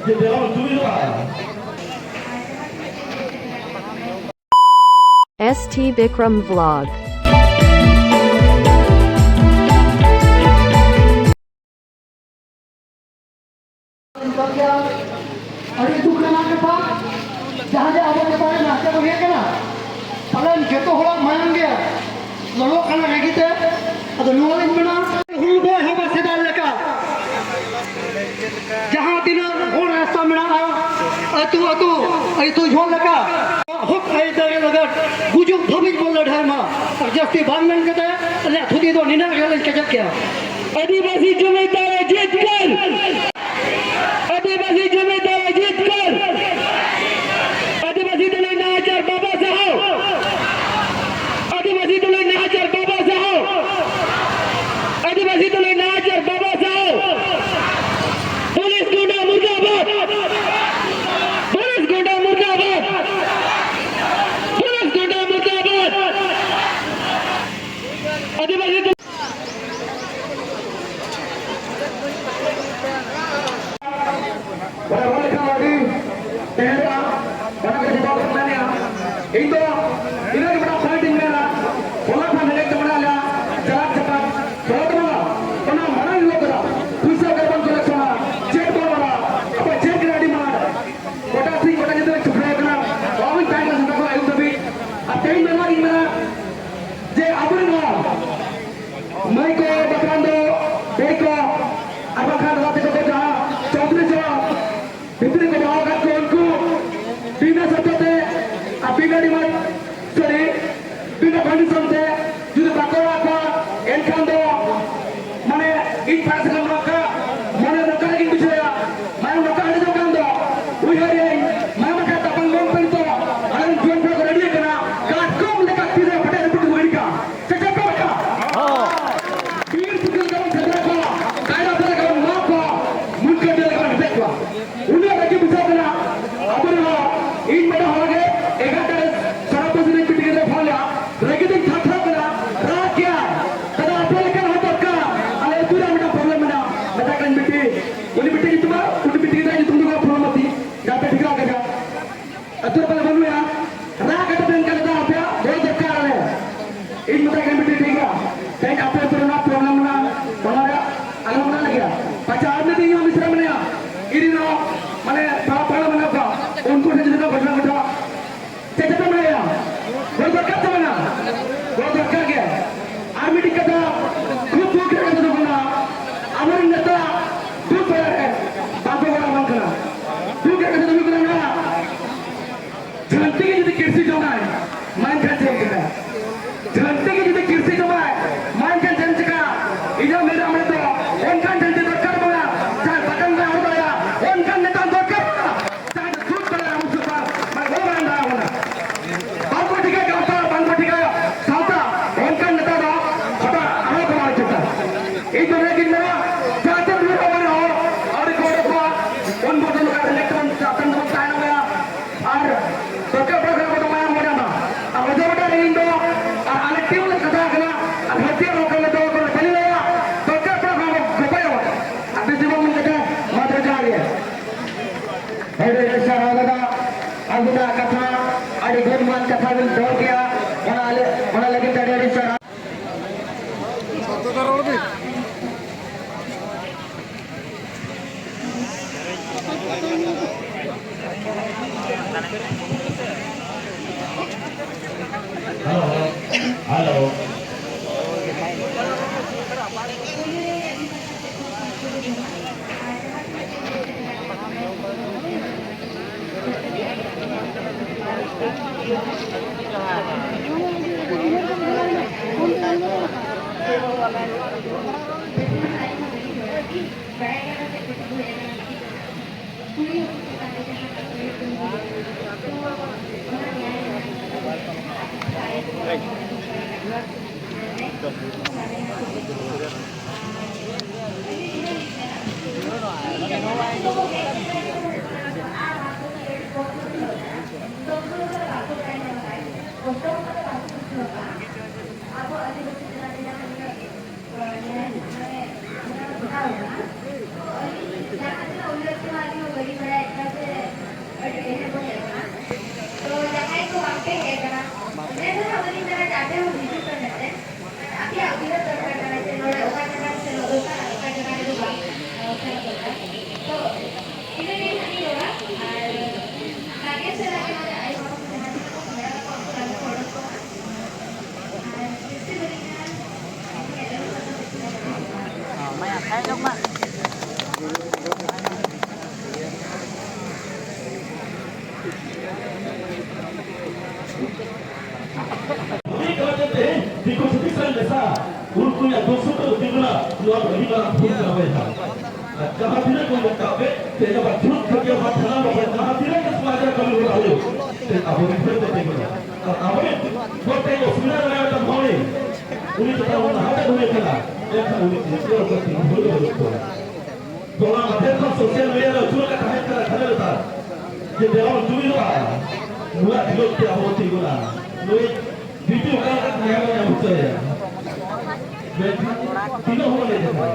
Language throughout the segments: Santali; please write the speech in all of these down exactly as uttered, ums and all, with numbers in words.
S T Bikram Vlog. ᱟᱹᱰᱤ ᱫᱩᱠ ᱨᱮᱱᱟᱜ ᱠᱟᱛᱷᱟ, ᱡᱟᱦᱟᱸ ᱡᱮ ᱟᱵᱚ ᱪᱮᱛᱟᱱ ᱨᱮ ᱱᱟᱦᱟᱪᱟᱨ ᱦᱩᱭ ᱟᱠᱟᱱᱟ, ᱯᱟᱞᱮᱱ ᱡᱚᱛᱚ ᱦᱚᱲᱟᱜ ᱢᱟᱭᱟᱢ ᱜᱮ ᱞᱚᱞᱚᱜ ᱠᱟᱱᱟ ᱨᱟᱹᱜᱤ ᱛᱮ᱾ ᱟᱫᱚ ᱱᱚᱣᱟ ᱞᱤᱧ ᱢᱮᱱᱟ, ᱦᱩᱞ ᱵᱚ ᱮᱦᱚᱵᱟ ᱥᱮᱫᱟᱭ ᱞᱮᱠᱟ, ᱡᱟᱦᱟᱸ ᱛᱤᱱᱟᱹᱜ ᱦᱚᱲ ᱨᱟᱥᱛᱟ ᱢᱮᱱᱟᱜᱼᱟ, ᱟᱹᱛᱩ ᱟᱹᱛᱩ, ᱟᱹᱛᱩ ᱡᱷᱚᱞ ᱞᱮᱠᱟ ᱦᱚᱠ ᱟᱹᱭᱫᱟᱹᱨᱤ ᱞᱟᱹᱜᱤᱫ ᱜᱩᱡᱩᱜ ᱫᱷᱟᱹᱵᱤᱡ ᱵᱚᱱ ᱞᱟᱹᱲᱦᱟᱹᱭ ᱢᱟ᱾ ᱟᱨ ᱡᱟᱹᱥᱛᱤ ᱵᱟᱝ ᱢᱮᱱ ᱠᱟᱛᱮ ᱟᱹᱞᱤᱧᱟᱜ ᱛᱷᱩᱛᱤ ᱫᱚ ᱱᱤᱱᱟᱹᱜ ᱨᱮ ᱞᱤᱧ ᱠᱮᱪᱮᱫ ᱠᱮᱜᱼᱟ᱾ ᱟᱹᱫᱤᱵᱟᱹᱥᱤ ᱡᱩᱢᱤᱫ ᱫᱟᱲᱮ ᱡᱤᱛᱠᱟᱹᱨ! ᱟᱹᱫᱤᱵᱟᱹᱥᱤ ᱡᱩᱢᱤᱫ ᱫᱟᱲᱮ ᱡᱤᱛᱠᱟᱹᱨ! ᱟᱹᱫᱤᱵᱟᱹᱥᱤ ᱫᱚᱞᱮ ᱱᱟᱦᱟᱪᱟᱨ ᱵᱟᱵᱟ ᱥᱟᱦᱟᱣ! ᱟᱹᱫᱤᱵᱟᱹᱥᱤ ᱫᱚᱞᱮ ᱱᱟᱦᱟᱪᱟᱨ ᱵᱟᱵᱟ ᱥᱟᱦᱟᱣ! ᱟᱹᱫᱤᱵᱟᱹᱥᱤ ᱫᱚᱞᱮ ᱱᱟᱦᱟᱪᱟᱨ ᱵᱟᱵᱟ ᱥᱟᱦᱟᱣ! Police goonda ᱢᱩᱨᱫᱟᱵᱟᱫ! Police goonda ᱢᱩᱨᱫᱟᱵᱟᱫ! Police goonda ᱢᱩᱨᱫᱟᱵᱟᱫ! ᱟᱹᱫᱤᱵᱟᱹᱥᱤ ᱫᱚ ᱵᱟᱲᱟᱭ ᱦᱚᱲ ᱞᱮᱠᱷᱟᱱ ᱟᱹᱰᱤ ᱛᱟᱦᱮᱸ ᱠᱟᱱᱟ, ᱚᱱᱟ ᱠᱚ ᱡᱚᱛᱚ ᱠᱚ ᱢᱮᱱᱮᱜᱼᱟ᱾ ᱤᱧ ᱫᱚ ᱤᱱᱟᱹ ᱜᱮ ᱢᱤᱫᱴᱟᱝ point ᱤᱧ ᱢᱮᱱᱟ, ᱦᱚᱞᱟ ᱠᱷᱚᱱ ᱦᱮᱡ ᱛᱟᱵᱚᱱᱟ ᱟᱞᱮᱭᱟᱜ ᱪᱟᱞᱟᱜ ᱪᱟᱞᱟᱜ ᱦᱚᱞᱟ ᱫᱚ ᱵᱟᱝᱟ, ᱚᱱᱟ ᱢᱟᱲᱟᱝ ᱦᱤᱞᱳᱜ ᱠᱟᱱᱟ, ᱯᱩᱭᱥᱟᱹ ᱚᱠᱟ ᱨᱮᱵᱚᱱ collectionᱟ, ᱪᱮᱫ ᱵᱚᱱ ᱚᱞᱟ, ᱟᱵᱚ ᱪᱮᱫ ᱠᱟᱱᱟ ᱟᱹᱰᱤ ᱢᱟᱨᱟᱝ, ᱜᱚᱴᱟ ᱥᱤᱧ ᱜᱚᱴᱟ ᱧᱤᱫᱟᱹ ᱞᱮ ᱪᱷᱩᱴᱟᱹᱣ ᱠᱟᱱᱟ, ᱚᱦᱚᱧ ᱛᱟᱦᱮᱸ ᱠᱟᱱᱟ ᱥᱮᱛᱟᱜ ᱠᱷᱚᱱ ᱟᱹᱭᱩᱵ ᱫᱷᱟᱹᱵᱤᱡ᱾ ᱟᱨ ᱛᱮᱦᱮᱧ ᱫᱚ ᱱᱚᱣᱟ ᱜᱤᱧ ᱢᱮᱱᱟ ᱡᱮ ᱟᱵᱚᱨᱮᱱ ᱦᱚᱲ, ᱢᱟᱹᱭ ᱠᱚ ᱵᱟᱠᱷᱟᱱ ᱫᱚ ᱫᱟᱹᱭ ᱠᱚ, ᱟᱨ ᱵᱟᱝᱠᱷᱟᱱ ᱫᱟᱫᱟ ᱛᱟᱠᱚ ᱠᱚ ᱡᱟᱦᱟᱸ ᱪᱳᱫᱽᱫᱨᱤ ᱡᱚᱱ ᱵᱷᱤᱛᱨᱤ ᱠᱚ ᱫᱚᱦᱚ ᱟᱠᱟᱫ ᱠᱚ, ᱩᱱᱠᱩ ᱵᱤᱱᱟᱹ ᱥᱚᱨᱛᱚ ᱛᱮ ᱟᱨ ᱵᱤᱱᱟᱹ demand, sorry, ᱵᱤᱱᱟᱹ condition ᱛᱮ ᱡᱩᱫᱤ ᱵᱟᱠᱚ ᱚᱲᱟᱜ ᱠᱚᱣᱟ, ᱮᱱᱠᱷᱟᱱ ᱫᱚ ᱢᱟᱱᱮ ᱤᱧ ᱯᱟᱦᱴᱟ ᱥᱮᱫ ᱠᱷᱚᱱ ᱱᱚᱝᱠᱟ ᱢᱚᱱᱮ ᱱᱚᱝᱠᱟ ᱜᱮᱧ ᱵᱩᱡᱷᱟᱹᱣᱟ, ᱢᱟᱭᱟᱢ ᱱᱚᱝᱠᱟ ᱦᱟᱹᱰᱤᱡᱚᱜ ᱠᱟᱱ ᱫᱚ, ᱩᱭᱦᱟᱹᱨ ᱭᱟᱹᱧ, ᱢᱟᱭᱟᱢ ᱵᱟᱠᱷᱨᱟ ᱛᱟᱯᱟᱢ ᱜᱚᱝ ᱯᱮ ᱱᱤᱛᱚᱜ, ᱟᱞᱮ ᱨᱮᱱ ᱡᱩᱣᱟᱹᱱ ᱠᱚᱲᱟ ᱠᱚ ready ᱟᱠᱟᱱᱟ, ᱠᱟᱴᱠᱚᱢ ᱞᱮᱠᱟ ᱛᱤᱨᱮ ᱯᱮᱴᱮᱡ ᱨᱟᱹᱯᱩᱫ ᱠᱚ ᱜᱤᱰᱤ ᱠᱟᱜᱼᱟ᱾ ᱥᱮ ᱪᱮᱫ ᱯᱮ ᱢᱮᱛᱟᱜᱼᱟ? ᱵᱤᱨ ᱥᱩᱠᱨᱤ ᱞᱮᱠᱟ ᱵᱚᱱ ᱥᱮᱸᱫᱽᱨᱟ ᱠᱚᱣᱟ, ᱠᱟᱭᱨᱟ ᱫᱟᱨᱮ ᱞᱮᱠᱟ ᱵᱚᱱ ᱢᱟᱜ ᱠᱚᱣᱟ, ᱢᱩᱱᱜᱟᱹ ᱰᱟᱹᱨ ᱞᱮᱠᱟ ᱵᱚᱱ ᱦᱮᱴᱮᱡ ᱠᱚᱣᱟ᱾ ᱩᱱᱟᱹᱜ ᱨᱟᱹᱜᱤ ᱵᱩᱡᱷᱟᱹᱣ ᱠᱟᱱᱟ᱾ ᱟᱵᱚᱨᱮᱱ ᱦᱚᱲ, ᱤᱧ ᱵᱟᱰᱟᱭ ᱦᱚᱲ ᱜᱮ ᱮᱜᱟᱨᱚ ᱛᱟᱹᱨᱤᱠᱷ ᱥᱟᱨᱟ ᱯᱟᱹᱨᱥᱤ ᱨᱮ ᱢᱤᱫᱴᱤᱡ ᱜᱤᱫᱽᱨᱟᱹ ᱯᱷᱳᱱ ᱞᱮᱜᱼᱟ, ᱨᱟᱹᱜᱤ ᱛᱤᱧ ᱛᱷᱟᱨ ᱛᱷᱟᱨ ᱠᱟᱱᱟ, ᱨᱟᱜ ᱜᱮᱭᱟ᱾ ᱫᱟᱫᱟ, ᱟᱯᱮ ᱞᱮᱠᱟᱱ ᱦᱚᱲ ᱫᱚᱨᱠᱟᱨ, ᱟᱞᱮ ᱟᱹᱛᱩ ᱨᱮ ᱢᱤᱫᱴᱟᱝ problem ᱢᱮᱱᱟᱜᱼᱟ᱾ ᱢᱮᱛᱟᱜ ᱠᱟᱹᱱᱟᱹᱧ ᱵᱤᱴᱤ, ᱩᱱᱤ ᱵᱤᱴᱤ ᱧᱩᱛᱩᱢ, ᱩᱱᱤ ᱵᱤᱴᱤ ᱜᱤᱫᱽᱨᱟᱹ ᱧᱩᱛᱩᱢ ᱫᱚ ᱤᱧ ᱦᱚᱸ ᱢᱟᱱᱮ ᱯᱟᱲᱟ ᱯᱟᱲᱟ ᱢᱮᱱᱟᱜ ᱠᱚᱣᱟ, ᱩᱱᱠᱩ ᱴᱷᱮᱱ ᱡᱩᱫᱤ ᱠᱚ ᱜᱷᱚᱴᱚᱱᱟ ᱜᱷᱚᱴᱟᱣᱟ, ᱪᱮᱫ ᱪᱮᱫ ᱢᱮᱱᱟᱭᱟ? ᱜᱚᱲᱚ ᱫᱚᱨᱠᱟᱨ ᱛᱟᱵᱚᱱᱟ, ᱜᱚᱲᱚ ᱫᱚᱨᱠᱟᱨ ᱜᱮ᱾ ᱟᱨ ᱢᱤᱫᱴᱤᱡ ᱠᱟᱛᱷᱟ, ᱠᱷᱩᱵ ᱫᱩᱠ ᱨᱮᱭᱟᱜ ᱠᱟᱛᱷᱟ ᱫᱚ ᱠᱟᱱᱟ, ᱟᱵᱚᱨᱮᱱ ᱱᱮᱛᱟ ᱫᱩᱠ ᱵᱮᱲᱟ ᱨᱮ ᱵᱟᱠᱚ ᱜᱚᱲᱚ ᱟᱵᱚᱱ ᱠᱟᱱᱟ᱾ ᱫᱩᱠ ᱨᱮᱭᱟᱜ ᱠᱟᱛᱷᱟ ᱫᱚ ᱦᱩᱭᱩᱜ ᱠᱟᱱᱟ ᱱᱚᱣᱟ, ᱡᱷᱟᱹᱱᱴᱤ ᱜᱮ ᱡᱩᱫᱤ ᱠᱤᱨᱥᱤ ᱡᱚᱢᱟᱭ, ᱢᱟ ᱮᱱᱠᱷᱟᱱ ᱪᱮᱫ ᱮᱢ ᱪᱤᱠᱟᱹᱭᱟ? ᱡᱷᱟᱹᱱᱴᱤ ᱜᱮ ᱡᱩᱫᱤ ᱠᱤᱨᱥᱤ ᱡᱚᱢᱟᱭ, ᱢᱟ ᱮᱱᱠᱷᱟᱱ ᱪᱮᱫ ᱮᱢ ᱪᱤᱠᱟᱹᱭᱟ? ᱤᱧᱟᱹᱜ ᱢᱮᱱᱟ ᱢᱚᱱᱮ ᱫᱚ ᱚᱱᱠᱟᱱ ᱡᱷᱟᱹᱱᱴᱤ ᱫᱚᱨᱠᱟᱨ ᱵᱟᱝᱟ, ᱡᱟᱦᱟᱸᱭ ᱵᱟᱴᱟᱱ ᱵᱟᱭ ᱦᱚᱨ ᱫᱟᱲᱮᱭᱟᱜᱼᱟ, ᱚᱱᱠᱟᱱ ᱱᱮᱛᱟ ᱫᱚᱨᱠᱟᱨ ᱵᱟᱝᱟ, ᱡᱟᱦᱟᱸᱭ ᱫᱚ ᱥᱩᱫ ᱵᱟᱲᱟᱭᱟ, ᱟᱵᱚ ᱥᱩᱫ ᱵᱟᱝ, ᱢᱟᱱᱮ ᱵᱟᱵᱚ ᱵᱟᱲᱟᱭ ᱫᱟᱲᱮᱭᱟᱜ ᱠᱟᱱᱟ᱾ ᱵᱟᱝ ᱠᱚ ᱴᱷᱤᱠᱟᱹᱭᱟ ᱜᱟᱶᱛᱟ, ᱵᱟᱝ ᱠᱚ ᱴᱷᱤᱠᱟᱹᱭᱟ ᱥᱟᱶᱛᱟ, ᱚᱱᱠᱟᱱ ᱱᱮᱛᱟ ᱫᱚ ᱦᱚᱴᱟᱜ ᱟᱨᱦᱚᱸ ᱠᱚ ᱵᱟᱝ ᱪᱮᱛᱟ᱾ ᱤᱧ ᱫᱚ ᱱᱤᱭᱟᱹ ᱜᱤᱧ ᱢᱮᱱᱟ, ᱡᱟᱦᱟᱸ ᱛᱤᱱ ᱵᱷᱤᱲ ᱟᱵᱚᱨᱮᱱ ᱦᱚᱲ ᱟᱹᱣᱨᱤ ᱠᱚ ᱚᱰᱚᱠᱚᱜᱼᱟ, ᱩᱱ ᱵᱷᱳᱨ ᱫᱚ ᱱᱚᱝᱠᱟ ᱨᱮᱸᱜᱮᱡ ᱛᱮᱵᱚᱱ ᱪᱟᱛᱚᱢ ᱛᱮᱵᱚᱱ ᱛᱟᱦᱮᱱᱟ ᱵᱚᱭᱦᱟ᱾ ᱟᱨ ᱫᱚᱨᱠᱟᱨ ᱯᱟᱲᱟᱣ ᱠᱷᱟᱱ ᱟᱵᱚ ᱫᱚ ᱢᱟᱭᱟᱢ ᱵᱚᱱ ᱮᱢᱟ᱾ ᱟᱨ ᱚᱡᱚᱜ ᱵᱮᱴᱟ ᱨᱮ ᱤᱧ ᱫᱚ ᱟᱨ ᱟᱞᱮ ᱴᱤᱢ ᱞᱮ ᱠᱟᱛᱷᱟ ᱠᱟᱱᱟ, ᱟᱨ ᱦᱟᱹᱛᱤᱭᱟᱹᱨ ᱱᱚᱝᱠᱟ ᱞᱮ ᱫᱚᱦᱚ ᱠᱚ ᱵᱟᱹᱧ ᱞᱟᱹᱭᱟ, ᱫᱚᱨᱠᱟᱨ ᱯᱟᱲᱟᱣ ᱠᱷᱟᱱ ᱟᱵᱚ ᱜᱚᱯᱚᱡᱚᱜᱼᱟ᱾ ᱟᱨ ᱵᱮᱥᱤ ᱵᱟᱝ ᱢᱮᱱ ᱠᱟᱛᱮ ᱢᱟ ᱛᱚᱵᱮ ᱡᱚᱦᱟᱨ ᱜᱮ᱾ ᱟᱹᱰᱤ ᱟᱹᱰᱤ ᱥᱟᱨᱦᱟᱣ ᱫᱟᱫᱟ, ᱟᱹᱵᱤᱱᱟᱜ ᱠᱟᱛᱷᱟ ᱟᱹᱰᱤ ᱜᱩᱱᱢᱟᱱ ᱠᱟᱛᱷᱟ ᱵᱤᱱ ᱫᱚᱦᱚ ᱠᱮᱜᱼᱟ, ᱚᱱᱟ ᱞᱟᱹ-, ᱚᱱᱟ ᱞᱟᱹᱜᱤᱫ ᱛᱮ ᱟᱹᱰᱤ ᱟᱹᱰᱤ ᱥᱟᱨᱦᱟᱣ᱾ Hello, hello. ᱛᱚ, ᱡᱟᱦᱟᱸᱭ ᱠᱚ ᱵᱟᱝ ᱯᱮ ᱦᱮᱡ ᱟᱠᱟᱱᱟ, ᱚᱸᱰᱮ ᱫᱚ ᱦᱟᱸᱜ ᱵᱟᱹᱞᱤᱧ ᱢᱮᱱᱟ ᱡᱮ ᱟᱯᱮ ᱦᱚᱸ ᱦᱤᱡᱩᱜ ᱯᱮ ᱢᱮᱱᱛᱮ᱾ ᱟᱯᱮᱭᱟᱜ ᱩᱭᱦᱟᱹᱨ ᱫᱚᱨᱠᱟᱨ ᱠᱟᱱᱟ ᱡᱮ ᱱᱚᱰᱮ ᱚᱠᱟ ᱡᱟᱭᱜᱟ ᱨᱮ ᱥᱮᱱᱚᱜ ᱫᱚᱨᱠᱟᱨ ᱟᱨ ᱚᱠᱟ ᱡᱟᱭᱜᱟ ᱨᱮᱫᱚ ᱵᱟᱝ, ᱟᱸ, ᱥᱮᱱᱚᱜ ᱫᱚᱨᱠᱟᱨ᱾ ᱛᱚ, ᱟᱨ ᱡᱟᱦᱟᱸ ᱛᱤᱱᱟᱹᱜ ᱠᱚ ᱢᱮᱛᱟᱜ ᱯᱮ, ᱛᱮᱦᱮᱧ ᱟᱵᱟᱨ ᱡᱷᱩᱴ ᱯᱷᱟᱹᱠᱤᱭᱟᱹ ᱵᱟᱝ ᱥᱟᱱᱟᱢ ᱵᱟᱵᱚᱱ ᱡᱟᱦᱟᱸ ᱛᱤᱱᱟᱹᱜ ᱜᱮ ᱥᱚᱢᱟᱡᱽ ᱨᱮ ᱠᱟᱹᱢᱤ ᱦᱚᱨᱟ ᱦᱩᱭᱩᱜ, ᱛᱮᱦᱮᱧ ᱟᱵᱚ ᱨᱤᱱ ᱦᱚᱲ ᱠᱚ ᱛᱤᱸᱜᱩᱱᱟ᱾ ᱟᱨ ᱟᱵᱚ ᱨᱤᱱ ᱦᱚᱲ ᱛᱮᱦᱮᱧ ᱚᱥᱩᱵᱤᱫᱷᱟ ᱨᱮ ᱢᱮᱱᱟᱭᱟ ᱢᱤᱫᱴᱟᱝ ᱦᱚᱲ, ᱩᱱᱤ ᱪᱮᱛᱟᱱ ᱨᱮ ᱱᱟᱦᱟᱴᱟᱜ ᱦᱩᱭ ᱟᱠᱟᱱᱟ, ᱮᱱᱠᱷᱟᱱ ᱩᱱᱤ ᱪᱮᱛᱟᱱ ᱨᱮ ᱚᱠᱚᱭ ᱛᱤᱸᱜᱩ ᱦᱚᱲ ᱜᱮ ᱵᱟᱹᱱᱩᱜ ᱠᱚᱣᱟ᱾ ᱦᱚᱞᱟ ᱢᱟᱫᱷᱮᱨ ᱠᱷᱚᱱ social media ᱨᱮ ᱟᱹᱪᱩᱨ ᱟᱠᱟᱫ ᱛᱟᱦᱮᱸ ᱠᱟᱱᱟ ᱜᱷᱟᱱᱮ ᱞᱟᱛᱟᱨ, ᱡᱮ ᱫᱮᱣᱟᱞ ᱡᱩᱢᱤ ᱦᱚᱸ ᱱᱚᱣᱟ ᱠᱷᱮᱞᱳᱰ ᱛᱮ ᱟᱵᱚ ᱛᱤᱸᱜᱩᱱᱟ᱾ ᱱᱩᱭ ᱵᱤᱴᱩ ᱚᱠᱟ ᱞᱮᱠᱟ ᱱᱮᱭᱟᱢ ᱧᱟᱢ ᱦᱚᱪᱚᱭᱟ? ᱢᱮᱱᱠᱷᱟᱱ ᱛᱤᱱᱟᱹᱜ ᱦᱚᱲ ᱞᱟᱹᱭ ᱠᱟᱫᱟ?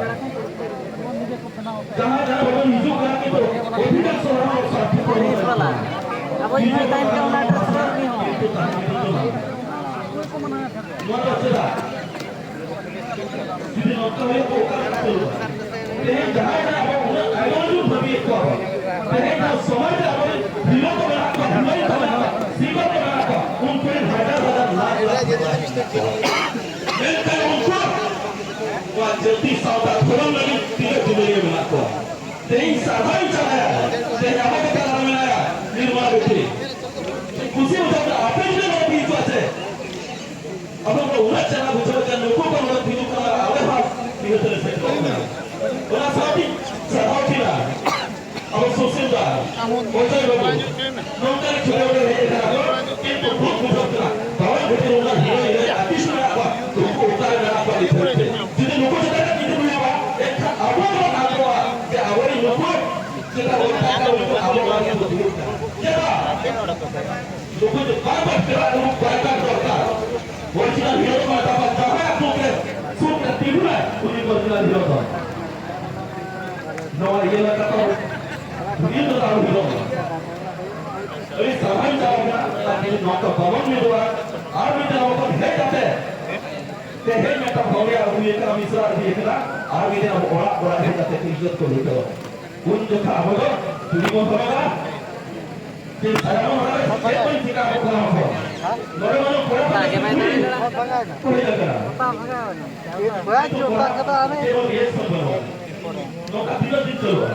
ᱡᱟᱦᱟᱸ ᱡᱟᱦᱟᱸ ᱵᱟᱵᱚᱱ ᱦᱤᱡᱩᱜ ᱠᱟᱱᱟ, ᱠᱤᱱᱛᱩ ᱚᱫᱷᱤᱠᱟᱝᱥᱚ ᱦᱚᱲ ᱥᱟᱨᱛᱷᱚᱠ ᱦᱚᱲ ᱢᱮᱱᱟᱜ ᱠᱚᱣᱟ᱾ ᱟᱵᱚ ᱤᱧ ᱦᱚᱸ ᱛᱟᱦᱮᱱ ᱜᱮ ᱚᱱᱟ dress ᱨᱮ ᱩᱱᱤ ᱦᱚᱸ᱾ ᱠᱤᱱᱛᱩ ᱛᱟᱦᱮᱸ ᱠᱤᱱᱛᱩ ᱵᱟᱝ᱾ ᱱᱚᱣᱟ ᱫᱚ ᱪᱮᱫᱟᱜ? ᱡᱩᱫᱤ ᱱᱚᱝᱠᱟ ᱦᱩᱭᱩᱜ ᱠᱚ ᱚᱠᱟ ᱞᱮᱠᱟ ᱪᱟᱹᱞᱩᱜᱼᱟ? ᱛᱮᱦᱮᱧ ᱡᱟᱦᱟᱸᱭ ᱡᱟᱦᱟᱸᱭ ᱟᱵᱚ ᱩᱱᱟᱹᱜ ᱟᱭᱢᱟ ᱡᱩᱜᱽ ᱵᱷᱟᱹᱜᱤᱭᱮᱫ ᱠᱚᱣᱟ ᱵᱚᱱ, ᱛᱮᱦᱮᱧ ᱡᱟᱦᱟᱸ ᱥᱚᱢᱟᱡᱽ ᱨᱮ ᱟᱵᱚᱨᱮᱱ ᱦᱤᱨᱳ ᱠᱚ ᱢᱮᱱᱟᱜ ᱠᱚᱣᱟ, ᱦᱤᱨᱳᱭᱤᱱ ᱠᱚ ᱢᱮᱱᱟᱜ ᱠᱚᱣᱟ, ᱥᱤᱝᱜᱟᱨ ᱠᱚ ᱢᱮᱱᱟᱜ ᱠᱚᱣᱟ, ᱩᱱᱠᱩ ᱨᱮᱱ ᱦᱟᱡᱟᱨ ᱦᱟᱡᱟᱨ ᱞᱟᱠᱷ ᱞᱟᱠᱷ ᱠᱚ ᱢᱮᱱᱟᱜ ᱠᱚᱣᱟ᱾ ᱢᱮᱱᱠᱷᱟᱱ ᱩᱱᱠᱩ ᱱᱚᱣᱟ ᱡᱟᱹᱛᱤ ᱥᱟᱶᱛᱟ ᱫᱷᱚᱨᱚᱢ ᱞᱟᱹᱜᱤᱫ ᱛᱤᱱᱟᱹᱜ ᱡᱩᱢᱤᱞᱤᱭᱟᱹ ᱢᱮᱱᱟᱜ ᱠᱚᱣᱟ᱾ ᱛᱮᱦᱮᱧ ᱥᱟᱨᱦᱟᱣ ᱤᱧ ᱪᱟᱞᱟᱭᱟ, ᱛᱮᱦᱮᱧ ᱟᱵᱚ ᱠᱚ ᱛᱟᱞᱟ ᱨᱮ ᱢᱮᱱᱟᱭᱟ ᱱᱤᱨᱢᱚᱞᱟ ᱵᱤᱴᱤ᱾ ᱠᱩᱥᱤ ᱵᱩᱡᱷᱟᱹᱣ ᱠᱟᱱᱟ, ᱟᱯᱮ ᱡᱩᱫᱤ ᱱᱚᱣᱟ ᱯᱮ ᱦᱤᱡᱩᱜᱼᱟ ᱥᱮ, ᱟᱵᱚ ᱠᱚ ᱩᱱᱟᱹᱜ ᱪᱮᱦᱨᱟ ᱵᱩᱡᱷᱟᱹᱣ ᱠᱟᱱᱟ, ᱱᱩᱠᱩ ᱠᱚ ᱱᱚᱰᱮ ᱦᱤᱡᱩᱜ ᱠᱟᱱᱟ, ᱟᱞᱮ ᱦᱚᱸ ᱱᱤᱦᱟᱹᱛ ᱞᱮ ᱥᱮᱴᱮᱨᱚᱜ ᱠᱟᱱᱟ᱾ ᱚᱱᱟ ᱥᱟᱶᱛᱮ ᱥᱟᱨᱦᱟᱣ ᱠᱤᱱᱟ ᱟᱵᱚ ᱥᱩᱥᱤᱞ ᱫᱟ, ᱚᱡᱚᱭ ᱵᱟᱹᱵᱩ, ᱱᱚᱝᱠᱟ ᱜᱮ ᱪᱷᱩᱴᱟᱹᱣ ᱨᱮ ᱦᱮᱡ ᱟᱠᱟᱱᱟ ᱠᱚ, ᱠᱤᱱᱛᱩ ᱫᱩᱠ ᱵᱩᱡᱷᱟᱹᱜ ᱠᱟᱱᱟ, ᱵᱟᱵᱟ ᱵᱷᱤᱛᱤᱨ ᱚᱱᱟ ᱦᱤᱨᱳ ᱦᱤᱨᱳᱭᱤᱱ artist ᱢᱮᱱᱟᱜ ᱠᱚᱣᱟ, ᱱᱩᱠᱩ ᱚᱠᱟ ᱨᱮ ᱢᱮᱱᱟᱜ ᱠᱚᱣᱟ ᱱᱤᱛ ᱫᱷᱟᱹᱵᱤᱡ ᱛᱮ? ᱡᱩᱫᱤ ᱱᱩᱠᱩ ᱪᱮᱛᱟᱱ ᱨᱮ ᱡᱩᱫᱤ ᱦᱩᱭᱩᱜᱼᱟ, ᱮᱱᱠᱷᱟᱱ ᱟᱵᱚ ᱵᱚᱱ ᱟᱫᱚᱜᱼᱟ ᱡᱮ ᱟᱵᱚᱨᱮᱱ ᱱᱩᱠᱩ ᱪᱮᱛᱟᱱ ᱨᱮ ᱚᱱᱠᱟ ᱠᱟᱹᱢᱤ ᱠᱚ ᱟᱵᱚ ᱵᱟᱝ ᱵᱚᱱ ᱦᱩᱭᱩᱜ ᱠᱟᱱᱟ᱾ ᱪᱮᱫᱟᱜ? ᱱᱩᱠᱩ ᱫᱚ ᱵᱟᱨ ᱵᱟᱨ ᱯᱮᱲᱟ ᱱᱩᱠᱩ ᱵᱟᱨ ᱵᱟᱨ ᱫᱚᱨᱠᱟᱨ᱾ Original hero ᱠᱚ ᱢᱮᱛᱟ ᱠᱚᱣᱟ, ᱡᱟᱦᱟᱸᱭᱟᱜ ᱥᱩᱠ ᱨᱮ, ᱥᱩᱠ ᱨᱮ ᱛᱤᱸᱜᱩᱱᱟᱭ, ᱩᱱᱤ original hero ᱫᱚ᱾ ᱱᱚᱣᱟ ᱤᱭᱟᱹ ᱞᱮᱠᱟ ᱫᱚ, ᱩᱱᱤ ᱫᱚ ᱵᱟᱝ ᱦᱩᱭᱩᱜᱼᱟ᱾ ᱟᱹᱰᱤ ᱥᱟᱨᱦᱟᱣ ᱪᱟᱞᱟᱣ ᱠᱟᱱᱟ, ᱟᱨ ᱡᱩᱫᱤ ᱱᱚᱣᱟ ᱠᱚ ᱵᱟᱵᱚᱱ ᱢᱤᱫᱚᱜᱼᱟ, ᱟᱨ ᱢᱤᱫᱴᱮᱱ ᱟᱵᱚ ᱵᱚᱱ ᱦᱮᱡ ᱠᱟᱛᱮ, ᱛᱮᱦᱮᱧ ᱢᱤᱫᱴᱟᱝ ᱵᱷᱟᱹᱣᱭᱟᱹ ᱟᱹᱜᱩᱭᱮ ᱠᱟᱱᱟ, ᱢᱤᱥᱨᱟ ᱟᱹᱜᱩᱭᱮ ᱠᱟᱱᱟ, ᱟᱨ ᱢᱤᱫᱴᱮᱱ ᱟᱵᱚ ᱚᱲᱟᱜ ᱚᱲᱟᱜ ᱦᱮᱡ ᱠᱟᱛᱮ ᱤᱡᱽᱡᱚᱛ ᱠᱚ ᱞᱩᱴᱟᱹᱣᱟ᱾ ᱩᱱ ᱡᱚᱠᱷᱟ ᱟᱵᱚ ᱫᱚ ᱪᱩᱲᱤ ᱵᱚᱱ ᱦᱚᱨᱚᱜᱟ, ᱪᱮᱫ ᱥᱟᱭᱟ ᱵᱚᱱ ᱦᱚᱨᱚᱜᱟ, ᱪᱮᱫ ᱵᱚᱱ ᱪᱤᱠᱟ ᱟᱵᱚ ᱠᱚᱲᱟ ᱦᱚᱯᱚᱱ? ᱱᱚᱰᱮ ᱢᱟ ᱠᱚᱲᱟ ᱦᱚᱯᱚᱱ ᱪᱩᱲᱤ ᱠᱚ ᱦᱮᱡ ᱟᱠᱟᱱᱟ᱾ ᱪᱮᱫ ᱵᱚᱱ reaction ᱵᱟᱹᱱᱩᱜᱼᱟ? ᱱᱚᱝᱠᱟ ᱛᱤᱱᱟᱹᱜ ᱫᱤᱱ ᱪᱟᱹᱞᱩᱜᱼᱟ?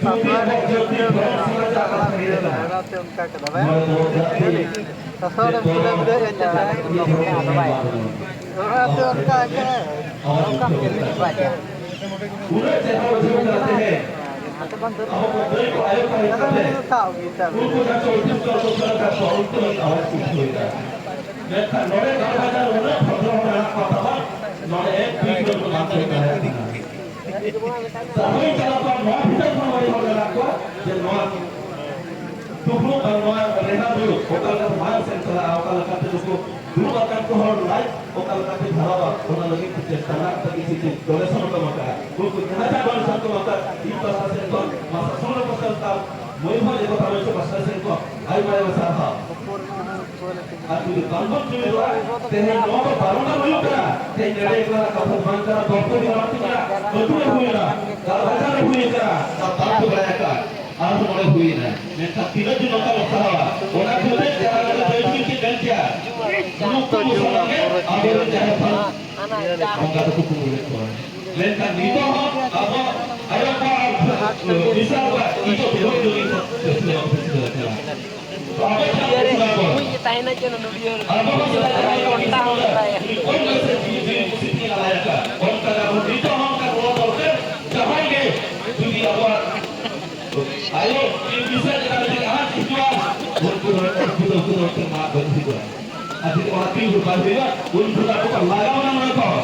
ᱪᱩᱲᱤ ᱟᱵᱚ ᱡᱟᱹᱛᱤ ᱫᱷᱚᱨᱚᱢ ᱥᱚᱢᱟᱡᱽ ᱟᱜ ᱠᱟᱛᱷᱟ ᱜᱮ ᱠᱟᱱᱟ᱾ ᱱᱚᱣᱟ ᱫᱚ ᱡᱟᱹᱛᱤ ᱥᱟᱥᱚᱱ ᱨᱮ ᱫᱷᱚᱨᱚᱢ ᱯᱩᱨᱟᱹ ᱤᱭᱟᱹ ᱪᱟᱞᱟᱜ ᱠᱟᱱᱟ᱾ ᱚᱱᱟᱛᱮ ᱚᱱᱠᱟ ᱜᱮ ᱱᱚᱝᱠᱟ ᱠᱚ ᱢᱮᱛᱟᱜᱼᱟ᱾ ᱩᱱᱟᱹᱜ ᱪᱮᱦᱨᱟ ᱵᱩᱡᱷᱟᱹᱣ ᱠᱟᱱᱟ ᱛᱮᱦᱮᱧ᱾ ᱟᱵᱚ ᱠᱚ ᱫᱟᱹᱭ ᱠᱚ ᱟᱭᱳ ᱠᱚ ᱦᱮᱡ ᱠᱟᱛᱮ ᱩᱱᱠᱩ ᱡᱟᱦᱟᱸ ᱪᱚᱞᱪᱤᱛᱨᱚ ᱠᱚ ᱩᱫᱩᱜ ᱟᱠᱟᱫ ᱠᱚᱣᱟ, ᱩᱱᱠᱩ ᱞᱟᱹᱜᱤᱫ ᱟᱣᱟᱡ ᱠᱚ ᱩᱴᱷᱟᱹᱣ ᱮᱫᱟ᱾ ᱢᱮᱱᱠᱷᱟᱱ ᱱᱚᱰᱮ ᱜᱟᱲ ᱵᱟᱡᱟᱨ ᱩᱱᱟᱹᱜ ᱵᱷᱚᱫᱨᱚ ᱦᱚᱲ ᱢᱮᱱᱟᱜ ᱠᱚᱣᱟ ᱛᱟᱵᱚᱱ, ᱱᱚᱰᱮ ᱮᱠ ᱫᱩᱭ ᱠᱤᱞᱳᱢᱤᱴᱟᱨ ᱵᱟᱝ ᱠᱚ ᱦᱮᱡ ᱫᱟᱲᱮᱭᱟᱜ ᱠᱟᱱᱟ᱾ ᱥᱟᱨᱦᱟᱣᱤᱧ ᱪᱟᱞ ᱟᱠᱚᱣᱟ ᱱᱚᱣᱟ ᱵᱷᱤᱛᱟᱹᱨ ᱠᱷᱚᱱ ᱢᱚᱬᱮ ᱦᱚᱲ ᱢᱮᱱᱟᱜ ᱠᱚᱣᱟ, ᱡᱮ ᱱᱚᱣᱟ ᱫᱩᱯᱲᱩᱵ ᱟᱨ ᱱᱚᱣᱟ ᱨᱮᱦᱟ ᱫᱩᱲᱩᱵ ᱚᱠᱟ ᱞᱮᱠᱟᱛᱮ ᱢᱟᱲᱟᱝ ᱥᱮᱫ ᱪᱟᱞᱟᱜᱼᱟ, ᱚᱠᱟ ᱞᱮᱠᱟᱛᱮ ᱱᱩᱠᱩ ᱫᱩᱲᱩᱵ ᱟᱠᱟᱱ ᱠᱚ ᱦᱚᱲ life ᱚᱠᱟ ᱞᱮᱠᱟᱛᱮ ᱫᱷᱟᱨᱟᱣᱟ, ᱚᱱᱟ ᱞᱟᱹᱜᱤᱫ ᱛᱮ ᱪᱮᱥᱴᱟ ᱨᱮᱱᱟᱜ ᱠᱤᱪᱷᱩ ᱪᱮᱥᱴᱟ ᱫᱚᱞᱮ ᱥᱟᱵ ᱨᱟᱠᱟᱵ ᱟᱠᱟᱫᱼᱟ᱾ ᱩᱱᱠᱩ ᱡᱟᱦᱟᱸ ᱡᱟᱦᱟᱸ ᱫᱚᱞᱮ ᱥᱟᱵ ᱨᱟᱠᱟᱵ ᱟᱠᱟᱫ, ᱤᱧ ᱯᱟᱦᱴᱟ ᱥᱮᱫ ᱠᱷᱚᱱ, ᱢᱟᱥᱟ ᱥᱚᱢᱨᱚ ᱯᱟᱦᱴᱟ ᱥᱮᱫ ᱠᱷᱚᱱ, ᱢᱚᱭᱩᱨᱵᱷᱚᱸᱡᱽ ᱮᱠᱚᱛᱟ ᱢᱚᱧᱪᱚ ᱯᱟᱦᱴᱟ ᱥᱮᱫ ᱠᱷᱚᱱ ᱟᱭᱢᱟ ᱟᱭᱢᱟ ᱥᱟᱨᱦᱟᱣ᱾ ᱟᱨ ᱡᱩᱫᱤ ᱵᱟᱝᱵᱚᱱ ᱡᱩᱢᱤᱫᱚᱜᱼᱟ, ᱛᱮᱦᱮᱧ ᱱᱚᱣᱟ ᱫᱚ ᱵᱟᱨᱚᱱ ᱦᱩᱭᱩᱜ ᱠᱟᱱᱟ᱾ ᱛᱮᱦᱮᱧ ᱱᱚᱰᱮ ᱮᱠᱞᱟ ᱠᱟᱛᱷᱟ ᱫᱚ ᱵᱟᱝ ᱠᱟᱱᱟ, ᱫᱚᱨᱯᱚᱫᱤ ᱢᱟᱨᱟᱝ ᱠᱟᱱᱟ, ᱟᱹᱛᱩ ᱨᱮ ᱦᱩᱭᱮᱱᱟ, ᱜᱟᱲ ᱵᱟᱡᱟᱨ ᱨᱮ ᱦᱩᱭ ᱟᱠᱟᱱᱟ, ᱟᱨ ᱵᱟᱝ ᱠᱚ ᱵᱟᱲᱟᱭ ᱟᱠᱟᱫ᱾ ᱟᱨᱦᱚᱸ ᱱᱚᱰᱮ ᱦᱩᱭᱮᱱᱟ᱾ ᱢᱮᱱᱠᱷᱟᱱ ᱛᱤᱱᱟᱹᱜ ᱫᱤᱱ ᱱᱚᱝᱠᱟ ᱵᱚᱱ ᱥᱟᱦᱟᱣᱟ? ᱚᱱᱟ ᱠᱷᱟᱹᱛᱤᱨ ᱡᱟᱦᱟᱸ ᱱᱚᱰᱮ ᱡᱚᱭ ᱪᱩᱨᱤ ᱪᱮᱫ ᱢᱮᱱ ᱠᱮᱭᱟ? ᱱᱩᱠᱩ ᱢᱩᱥᱚᱞᱢᱟᱱ ᱜᱮ ᱟᱵᱚᱨᱮᱱ ᱡᱟᱦᱮᱨ ᱛᱷᱟᱱ ᱵᱚᱸᱜᱟ ᱫᱚᱠᱚ ᱠᱩᱢᱵᱽᱲᱩᱭᱮᱫ ᱠᱚᱣᱟ᱾ ᱢᱮᱱᱠᱷᱟᱱ ᱱᱤᱛᱚᱜ ᱦᱚᱸ ᱟᱵᱚ ᱟᱭᱳ ᱠᱚᱣᱟᱜ ᱟᱨ ᱵᱤᱥᱟᱞ ᱠᱚᱣᱟᱜ ᱤᱡᱽᱡᱚᱛ ᱫᱚᱦᱚ ᱡᱚᱝ ᱤᱧ ᱠᱚ ᱪᱮᱥᱴᱟᱭᱟ, ᱠᱚ ᱪᱮᱥᱴᱟᱭᱟ᱾ ᱛᱚ ᱟᱵᱚ ᱪᱮᱫᱟᱜ ᱵᱚᱱ ᱥᱮᱬᱟ ᱠᱚᱣᱟ? ᱟᱵᱚ ᱦᱚᱸ ᱥᱮᱫᱟᱭ ᱡᱟᱦᱟᱸᱭ ᱠᱚ ᱵᱤᱥᱟᱞ ᱞᱮᱫᱟ, ᱩᱱᱤ ᱠᱚᱢ ᱵᱚᱭᱮᱥ ᱨᱮ ᱡᱤᱣᱤ, ᱡᱤᱣᱤ ᱠᱚ ᱥᱤᱯᱤ ᱞᱟᱭ ᱟᱠᱟᱫ᱾ ᱚᱱᱠᱟ ᱜᱮ ᱟᱵᱚ ᱱᱤᱛᱚᱜ ᱦᱚᱸ ᱚᱱᱠᱟ ᱜᱚᱲᱚ ᱫᱚᱨᱠᱟᱨ᱾ ᱡᱟᱦᱟᱸᱭ ᱜᱮ ᱡᱩᱫᱤ ᱟᱵᱚᱣᱟᱜ ᱟᱭᱳ ᱪᱮᱫ ᱵᱤᱥᱟᱹ ᱪᱮᱛᱟᱱ ᱨᱮ ᱡᱩᱫᱤ ᱟᱸᱥ ᱦᱤᱡᱩᱜᱼᱟ, ᱩᱱᱠᱩ ᱫᱚ, ᱩᱱᱠᱩ ᱫᱚ, ᱩᱱᱠᱩ ᱫᱚ ᱢᱤᱫᱴᱮᱱ ᱢᱟᱜ ᱵᱟᱹᱜᱤ ᱦᱩᱭᱩᱜᱼᱟ᱾ ᱟᱨ ᱡᱩᱫᱤ ᱚᱱᱟ ᱛᱤᱸᱜᱩ ᱵᱟᱝ ᱦᱩᱭᱩᱜᱼᱟ, ᱩᱱ ᱡᱚᱠᱷᱚᱱ ᱟᱵᱚ ᱠᱚ ᱞᱟᱜᱟᱣ ᱮᱱᱟ ᱱᱚᱰᱮ ᱠᱷᱚᱱ᱾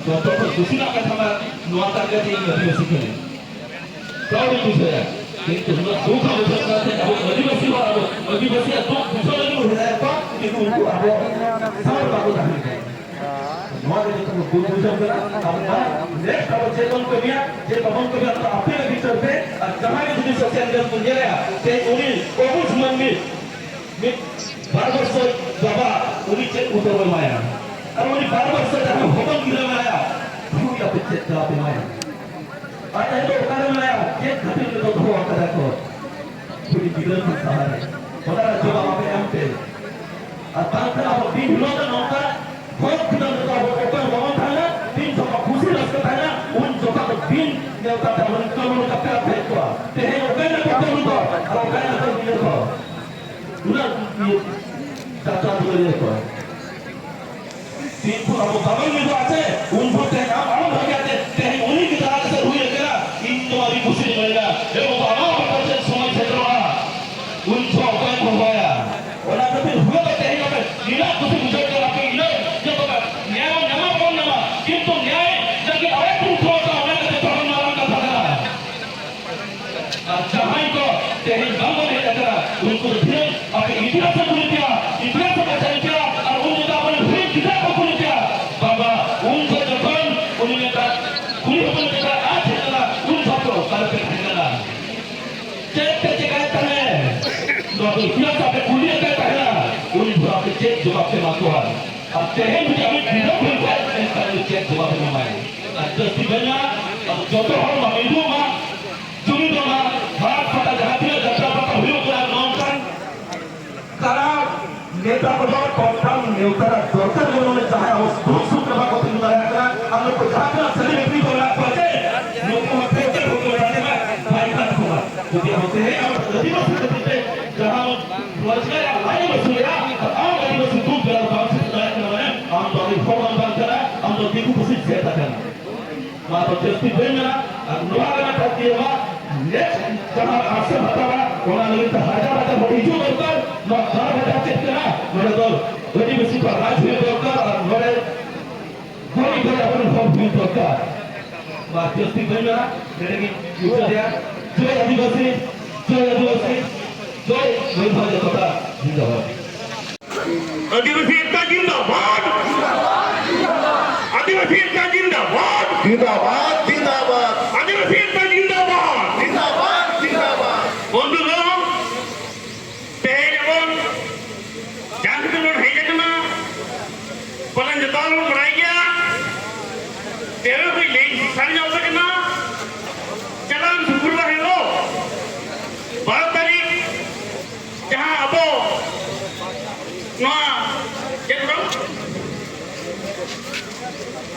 ᱡᱚᱛᱚ ᱠᱷᱚᱱ ᱠᱩᱥᱤ ᱨᱮᱱᱟᱜ ᱠᱟᱛᱷᱟ ᱢᱟ ᱱᱚᱣᱟ ᱠᱟᱱ ᱜᱮ ᱡᱮ ᱤᱧ ᱟᱹᱫᱤᱵᱟᱹᱥᱤ ᱠᱟᱹᱱᱟᱹᱧ᱾ ᱯᱨᱟᱣᱩᱰ ᱤᱧ ᱵᱩᱡᱷᱟᱹᱣᱟ᱾ ᱠᱤᱱᱛᱩ ᱩᱱᱟᱹᱜ ᱫᱩᱠ ᱦᱚᱸ ᱵᱩᱡᱷᱟᱹᱜ ᱠᱟᱱᱟ ᱡᱮ ᱟᱵᱚ ᱟᱹᱫᱤᱵᱟᱹᱥᱤ ᱦᱚᱲ, ᱟᱵᱚ ᱟᱹᱫᱤᱵᱟᱹᱥᱤᱭᱟᱜ ᱫᱩᱠ ᱵᱩᱡᱷᱟᱹᱣ ᱞᱟᱹᱜᱤᱫ ᱵᱚᱱ ᱦᱮᱡ ᱟᱠᱚᱣᱟ, ᱠᱤᱱᱛᱩ ᱩᱱᱠᱩ ᱟᱵᱚ ᱥᱟᱶ ᱨᱮ ᱵᱟᱠᱚ ᱛᱟᱦᱮᱱ ᱠᱟᱱᱟ᱾ ᱱᱚᱣᱟ ᱜᱮ ᱡᱚᱛᱚ ᱠᱚ ᱵᱩᱡᱽ ᱵᱩᱡᱷᱟᱹᱣ ᱠᱟᱱᱟ᱾ ᱟᱵᱚ ᱱᱮᱠᱥᱴ ᱟᱵᱚ ᱪᱮᱫ ᱵᱚᱱ ᱠᱟᱹᱢᱤᱭᱟ, ᱪᱮᱫ ᱵᱟᱵᱚᱱ ᱠᱟᱹᱢᱤᱭᱟ, ᱚᱱᱟ ᱟᱯᱮ ᱜᱮ ᱵᱤᱪᱟᱹᱨ ᱯᱮ᱾ ᱟᱨ ᱡᱟᱦᱟᱸᱭ ᱜᱮ ᱡᱩᱫᱤ ᱥᱳᱥᱟᱞ ᱢᱤᱰᱤᱭᱟ ᱨᱮᱵᱚᱱ ᱧᱮᱞᱮᱜᱼᱟ, ᱛᱮᱦᱮᱧ ᱩᱱᱤ ᱚᱵᱩᱡᱽ ᱢᱟᱹᱱᱢᱤ ᱢᱤᱫ ᱵᱟᱨ ᱵᱚᱨᱥᱚ ᱵᱟᱵᱟ, ᱩᱱᱤ ᱪᱮᱫ ᱩᱛᱟᱹᱨ ᱵᱚᱱ ᱮᱢᱟᱭᱟ? ᱟᱨ ᱩᱱᱤ ᱵᱟᱨ ᱵᱚᱨᱥᱚ ᱡᱟᱦᱟᱸᱭ ᱦᱚᱯᱚᱱ ᱜᱤᱫᱽᱨᱟᱹ ᱢᱮᱱᱟᱭᱟ, ᱩᱱᱤ ᱟᱯᱮ ᱪᱮᱫ ᱡᱟᱵ ᱮᱢᱟᱭᱟ? ᱟᱨ ᱛᱮᱦᱮᱧ ᱫᱚ ᱚᱠᱟᱨᱮ ᱢᱮᱱᱟᱭᱟ? ᱪᱮᱫ ᱠᱷᱟᱹᱛᱤᱨ ᱩᱱᱤ ᱫᱚ ᱫᱚᱦᱚ ᱟᱠᱟᱫᱟ ᱠᱚ? ᱩᱱᱤ ᱜᱤᱫᱽᱨᱟᱹ ᱠᱷᱚᱱ ᱥᱟᱦᱟᱨᱮ᱾ ᱚᱱᱟ ᱨᱮᱱᱟᱜ ᱡᱚᱵᱟᱵ ᱟᱯᱮ ᱮᱢ ᱯᱮ᱾ ᱟᱨ ᱵᱟᱝᱠᱷᱟᱱ ᱟᱵᱚ ᱫᱤᱱ ᱦᱤᱞᱳᱜ ᱫᱚ ᱱᱚᱝᱠᱟ ᱦᱚᱲ ᱠᱷᱩᱫᱟᱹᱢ ᱨᱮᱫᱚ ᱟᱵᱚ ᱚᱠᱚᱭ ᱦᱚᱸ ᱵᱟᱵᱚᱱ ᱛᱟᱦᱮᱱᱟ᱾ ᱫᱤᱱ ᱡᱚᱠᱷᱚᱱ ᱠᱩᱥᱤ ᱨᱟᱹᱥᱠᱟᱹ ᱛᱟᱦᱮᱱᱟ, ᱩᱱ ᱡᱚᱠᱷᱚᱱ ᱫᱚ ᱵᱤᱱ ᱱᱮᱣᱛᱟ ᱛᱮ ᱟᱵᱚ ᱠᱟᱹᱢᱤ ᱠᱟᱛᱮ ᱟᱯᱮ ᱠᱚᱣᱟ᱾ ᱛᱮᱦᱮᱧ ᱚᱠᱚᱭ ᱱᱮᱣᱛᱟ ᱛᱮ ᱩᱱᱤ ᱫᱚ? ᱟᱨ ᱚᱠᱚᱭ ᱱᱮᱣᱛᱟ ᱩᱱᱤ ᱫᱚ? ᱩᱱᱟᱹᱜ ᱤᱭᱟᱹ ᱪᱟᱪᱟ ᱫᱩᱞᱟᱹᱲᱤᱭᱟᱹ ᱠᱚ᱾ ᱛᱤᱱ ᱵᱷᱳᱨ ᱟᱵᱚ ᱵᱟᱵᱚᱱ ᱢᱤᱫᱚᱜᱼᱟ ᱥᱮ, ᱩᱱ ᱵᱷᱳᱨ ᱛᱮᱦᱮᱧ ᱟᱢ ᱟᱞᱚᱢ ᱵᱷᱟᱹᱜᱤᱭᱟ ᱡᱮ ᱛᱮᱦᱮᱧ ᱠᱩᱲᱤ ᱦᱚᱯᱚᱱ ᱞᱮᱠᱟ ᱟᱡ ᱦᱮᱡ ᱞᱮᱱᱟ, ᱩᱱ ᱡᱚᱦᱚᱜ ᱫᱚ ᱚᱠᱟ ᱨᱮᱯᱮ ᱛᱟᱦᱮᱸ ᱠᱟᱱᱟ? ᱪᱮᱫ ᱯᱮ ᱪᱮᱠᱟᱭᱮᱫ ᱛᱟᱦᱮᱸᱫ? ᱱᱚᱣᱟ ᱠᱚ ᱤᱛᱤᱦᱟᱥ ᱟᱯᱮ ᱠᱩᱞᱤ ᱟᱠᱟᱫ ᱛᱟᱦᱮᱱᱟ, ᱩᱱ ᱡᱚᱦᱚᱜ ᱟᱯᱮ ᱪᱮᱫ ᱡᱚᱵᱟᱵ ᱯᱮ ᱮᱢᱟ ᱠᱚᱣᱟ? ᱟᱨ ᱛᱮᱦᱮᱧ ᱡᱩᱫᱤ ᱟᱵᱚ ᱜᱤᱫᱽᱨᱟᱹ ᱠᱚ ᱦᱩᱭ ᱠᱷᱟᱡ, ᱮᱱᱠᱷᱟᱱ ᱩᱱᱤ ᱪᱮᱫ ᱡᱚᱵᱟᱵ ᱮ ᱮᱢᱟᱭ? ᱟᱨ ᱡᱟᱹᱥᱛᱤ ᱵᱟᱹᱧ ᱢᱮᱱᱟ, ᱟᱵᱚ ᱡᱚᱛᱚ ᱦᱚᱲ ᱢᱟ ᱢᱤᱫᱚᱜ ᱢᱟ, ᱡᱩᱢᱤᱫᱚᱜ ᱢᱟ, ᱦᱟᱴ ᱯᱟᱛᱟ ᱡᱟᱦᱟᱸ ᱛᱤᱱᱟᱹᱜ ᱡᱟᱛᱨᱟ ᱯᱟᱛᱟ ᱦᱩᱭᱩᱜ ᱠᱟᱱᱟ, ᱱᱚᱝᱠᱟᱱ ᱛᱟᱨᱟ ᱱᱮᱛᱟ ᱠᱚᱫᱚ ᱠᱚᱢᱯᱞᱮᱱ ᱱᱮᱣᱛᱟ ᱫᱚᱨᱠᱟᱨ ᱜᱮ ᱵᱟᱹᱱᱩᱜᱼᱟ, ᱡᱟᱦᱟᱸᱭ ᱟᱵᱚ ᱫᱩᱠ ᱥᱩᱠ ᱨᱮ ᱵᱟᱠᱚ ᱛᱤᱸᱜᱩ ᱫᱟᱲᱮᱭᱟᱜ ᱠᱟᱱᱟ᱾ ᱟᱨ ᱱᱩᱠᱩ ᱡᱟᱦᱟᱸ ᱛᱤᱱᱟᱹᱜ celebrity ᱠᱚ ᱢᱮᱱᱟᱜ ᱠᱚᱣᱟ ᱥᱮ, ᱱᱩᱠᱩ ᱦᱚᱸ ᱴᱷᱮᱠ ᱴᱷᱮᱠ ᱦᱚᱲ ᱠᱚ ᱢᱮᱱᱟᱜ ᱠᱚᱣᱟ, ᱵᱟᱭ ᱠᱟᱱ ᱠᱚᱣᱟ᱾ ᱡᱩᱫᱤ ᱟᱵᱚ ᱛᱮᱦᱮᱧ ᱟᱵᱚ ᱟᱹᱫᱤᱵᱟᱹᱥᱤ ᱠᱷᱟᱹᱛᱤᱨ ᱛᱮ ᱡᱟᱦᱟᱸ ᱨᱳᱡᱽᱜᱟᱨ ᱟᱨ ᱞᱟᱡ ᱮᱢ ᱟᱹᱥᱩᱞᱮᱫᱼᱟ, ᱟᱨ ᱟᱢ ᱟᱹᱫᱤᱵᱟᱹᱥᱤ ᱫᱩᱠ ᱡᱟᱞᱟ ᱵᱟᱢ ᱥᱮᱴᱮᱨ ᱫᱟᱲᱮᱭᱟᱜ ᱠᱟᱱᱟ, ᱢᱟᱱᱮ ᱟᱢ ᱫᱚ ᱟᱹᱫᱤ ᱦᱚᱲ ᱵᱟᱝ ᱠᱟᱱᱟ, ᱟᱢ ᱫᱚ ᱫᱤᱠᱩ ᱯᱩᱥᱤ ᱡᱟᱹᱛ ᱠᱟᱱᱟ᱾ ᱱᱚᱣᱟ ᱫᱚ ᱡᱟᱹᱥᱛᱤ ᱵᱟᱹᱧ ᱢᱮᱱᱟ᱾ ᱟᱨ ᱱᱚᱣᱟ ᱨᱮᱱᱟᱜ ᱛᱟᱹᱠᱤᱭᱟᱹ ᱢᱟ next ᱡᱟᱦᱟᱸ ᱟᱥᱨᱚᱢ ᱦᱟᱛᱟᱣᱟ, ᱚᱱᱟ ᱞᱟᱹᱜᱤᱫ ᱛᱮ ᱦᱟᱡᱟᱨ ᱦᱟᱡᱟᱨ ᱦᱚᱲ ᱦᱤᱡᱩᱜ ᱫᱚᱨᱠᱟᱨ᱾ ᱱᱚᱣᱟ ᱵᱟᱨ ᱦᱟᱡᱟᱨ ᱪᱮᱫ ᱠᱟᱱᱟ? ᱱᱚᱰᱮ ᱫᱚ ᱟᱹᱫᱤᱵᱟᱹᱥᱤ ᱠᱚᱣᱟᱜ ᱨᱟᱡᱽ ᱦᱩᱭᱩᱜ ᱫᱚᱨᱠᱟᱨ᱾ ᱟᱨ ᱱᱚᱰᱮ ᱦᱚᱲ ᱠᱚ ᱟᱵᱚᱨᱮᱱ ᱦᱚᱲ ᱦᱩᱭᱩᱜ ᱫᱚᱨᱠᱟᱨ᱾ ᱱᱚᱣᱟ ᱡᱟᱹᱥᱛᱤ ᱵᱟᱹᱧ ᱢᱮᱱᱟ, ᱱᱚᱰᱮ ᱜᱤᱧ ᱢᱩᱪᱟᱹᱫᱮᱜᱼᱟ᱾ ᱡᱚᱭ ᱟᱹᱫᱤᱵᱟᱹᱥᱤ, ᱡᱚᱭ ᱟᱹᱫᱤᱵᱟᱹᱥᱤ, ᱡᱚᱭ ᱢᱚᱭᱩᱨᱵᱷᱚᱸᱡᱽ ᱮᱠᱚᱛᱟ ᱡᱤᱱᱫᱟᱵᱟᱫ᱾ ᱟᱹᱫᱤᱵᱟᱹᱥᱤ ᱮᱠᱛᱟ ᱡᱤᱱᱫᱟᱵᱟᱫ᱾ ᱟᱹᱫᱤᱵᱟᱹᱥᱤ ᱮᱠᱛᱟ ᱡᱤᱱᱫᱟᱵᱟᱫ᱾ ᱡᱤᱱᱫᱟᱵᱟᱫ, ᱡᱤᱱᱫᱟᱵᱟᱫ᱾ ᱟᱹᱫᱤᱵᱟᱹᱥᱤ ᱮᱠᱛᱟ ᱡᱤᱱᱫᱟᱵᱟᱫ᱾ ᱡᱤᱱᱫᱟᱵᱟᱫ, ᱡᱤᱱᱫᱟᱵᱟᱫ᱾ ᱵᱚᱱᱫᱷᱩ ᱠᱚ, ᱛᱮᱦᱮᱧ ᱟᱵᱚᱱ ᱡᱟᱦᱟᱸ ᱠᱷᱟᱹᱛᱤᱨ ᱵᱚᱱ ᱦᱮᱡ ᱟᱠᱟᱱᱟ, ᱯᱟᱞᱮᱱ ᱡᱚᱛᱚ ᱦᱚᱲ ᱵᱚᱱ ᱵᱟᱲᱟᱭ ᱜᱮᱭᱟ᱾ ᱛᱮᱦᱮᱧ ᱠᱷᱚᱱ ᱞᱟᱹᱭ ᱥᱟᱰᱮ ᱧᱚᱜ ᱟᱯᱮ ᱠᱟᱱᱟ, ᱪᱟᱞᱟᱣᱮᱱ ᱥᱩᱠᱨᱵᱟᱨ ᱦᱤᱞᱳᱜ ᱵᱟᱨᱚ ᱛᱟᱹᱨᱤᱠᱷ ᱡᱟᱦᱟᱸ ᱟᱵᱚ ᱱᱚᱣᱟ ᱪᱮᱫ ᱠᱚ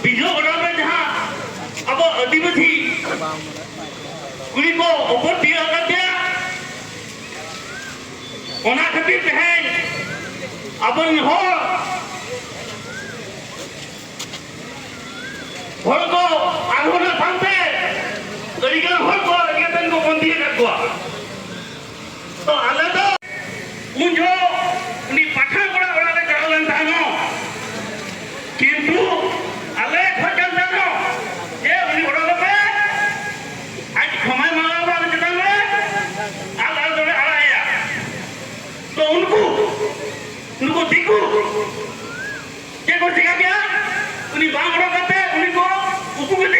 ᱵᱤᱡᱷᱚ ᱜᱚᱰᱟ ᱨᱮ ᱡᱟᱦᱟᱸ ᱟᱵᱚ ᱟᱹᱫᱤᱵᱟᱹᱥᱤ ᱠᱩᱲᱤ ᱠᱚ ᱚᱯᱚᱨ ᱛᱤᱭᱟᱹᱜ ᱟᱠᱟᱫ ᱛᱟᱭᱟ, ᱚᱱᱟ ᱠᱷᱟᱹᱛᱤᱨ ᱛᱮᱦᱮᱧ ᱟᱵᱚᱨᱮᱱ ᱦᱚᱲ, ᱦᱚᱲ ᱠᱚ ᱟᱬᱜᱚᱱᱟ ᱥᱟᱶᱛᱮ ᱟᱹᱰᱤᱜᱟᱱ ᱦᱚᱲ ᱠᱚ ᱤᱭᱟᱹ ᱛᱮᱱ ᱠᱚ ᱵᱚᱱᱫᱤ ᱟᱠᱟᱫ ᱠᱚᱣᱟ᱾ ᱛᱚ ᱟᱞᱮ ᱫᱚ ᱩᱱ ᱡᱚᱦᱚᱜ ᱩᱱᱤ ᱯᱟᱴᱷᱟ ᱠᱚᱲᱟ ᱚᱲᱟᱜ ᱞᱮ ᱪᱟᱞᱟᱣ ᱞᱮᱱ ᱛᱟᱦᱮᱱᱚᱜ, ᱠᱤᱱᱛᱩ ᱟᱞᱮ ᱠᱷᱚᱡ ᱠᱟᱱ ᱛᱟᱦᱮᱱᱚᱜ ᱡᱮ ᱩᱱᱤ ᱚᱰᱚᱠ ᱠᱟᱛᱮ ᱟᱡ ᱠᱷᱚᱢᱟᱭ ᱢᱟᱜᱟᱣ ᱵᱚᱱᱟ ᱟᱞᱮ ᱪᱮᱛᱟᱱ ᱨᱮ, ᱟᱨ ᱟᱞᱮ ᱫᱚᱞᱮ ᱟᱲᱟᱜ ᱮᱭᱟ᱾ ᱛᱚ ᱩᱱᱠᱩ, ᱱᱩᱠᱩ ᱫᱤᱠᱩ ᱪᱮᱫ ᱠᱚ ᱪᱤᱠᱟ ᱠᱮᱜᱼᱟ? ᱩᱱᱤ ᱵᱟᱝ ᱚᱰᱚᱠ ᱠᱟᱛᱮ ᱩᱱᱤ ᱠᱚ ᱩᱠᱩ ᱠᱮᱫ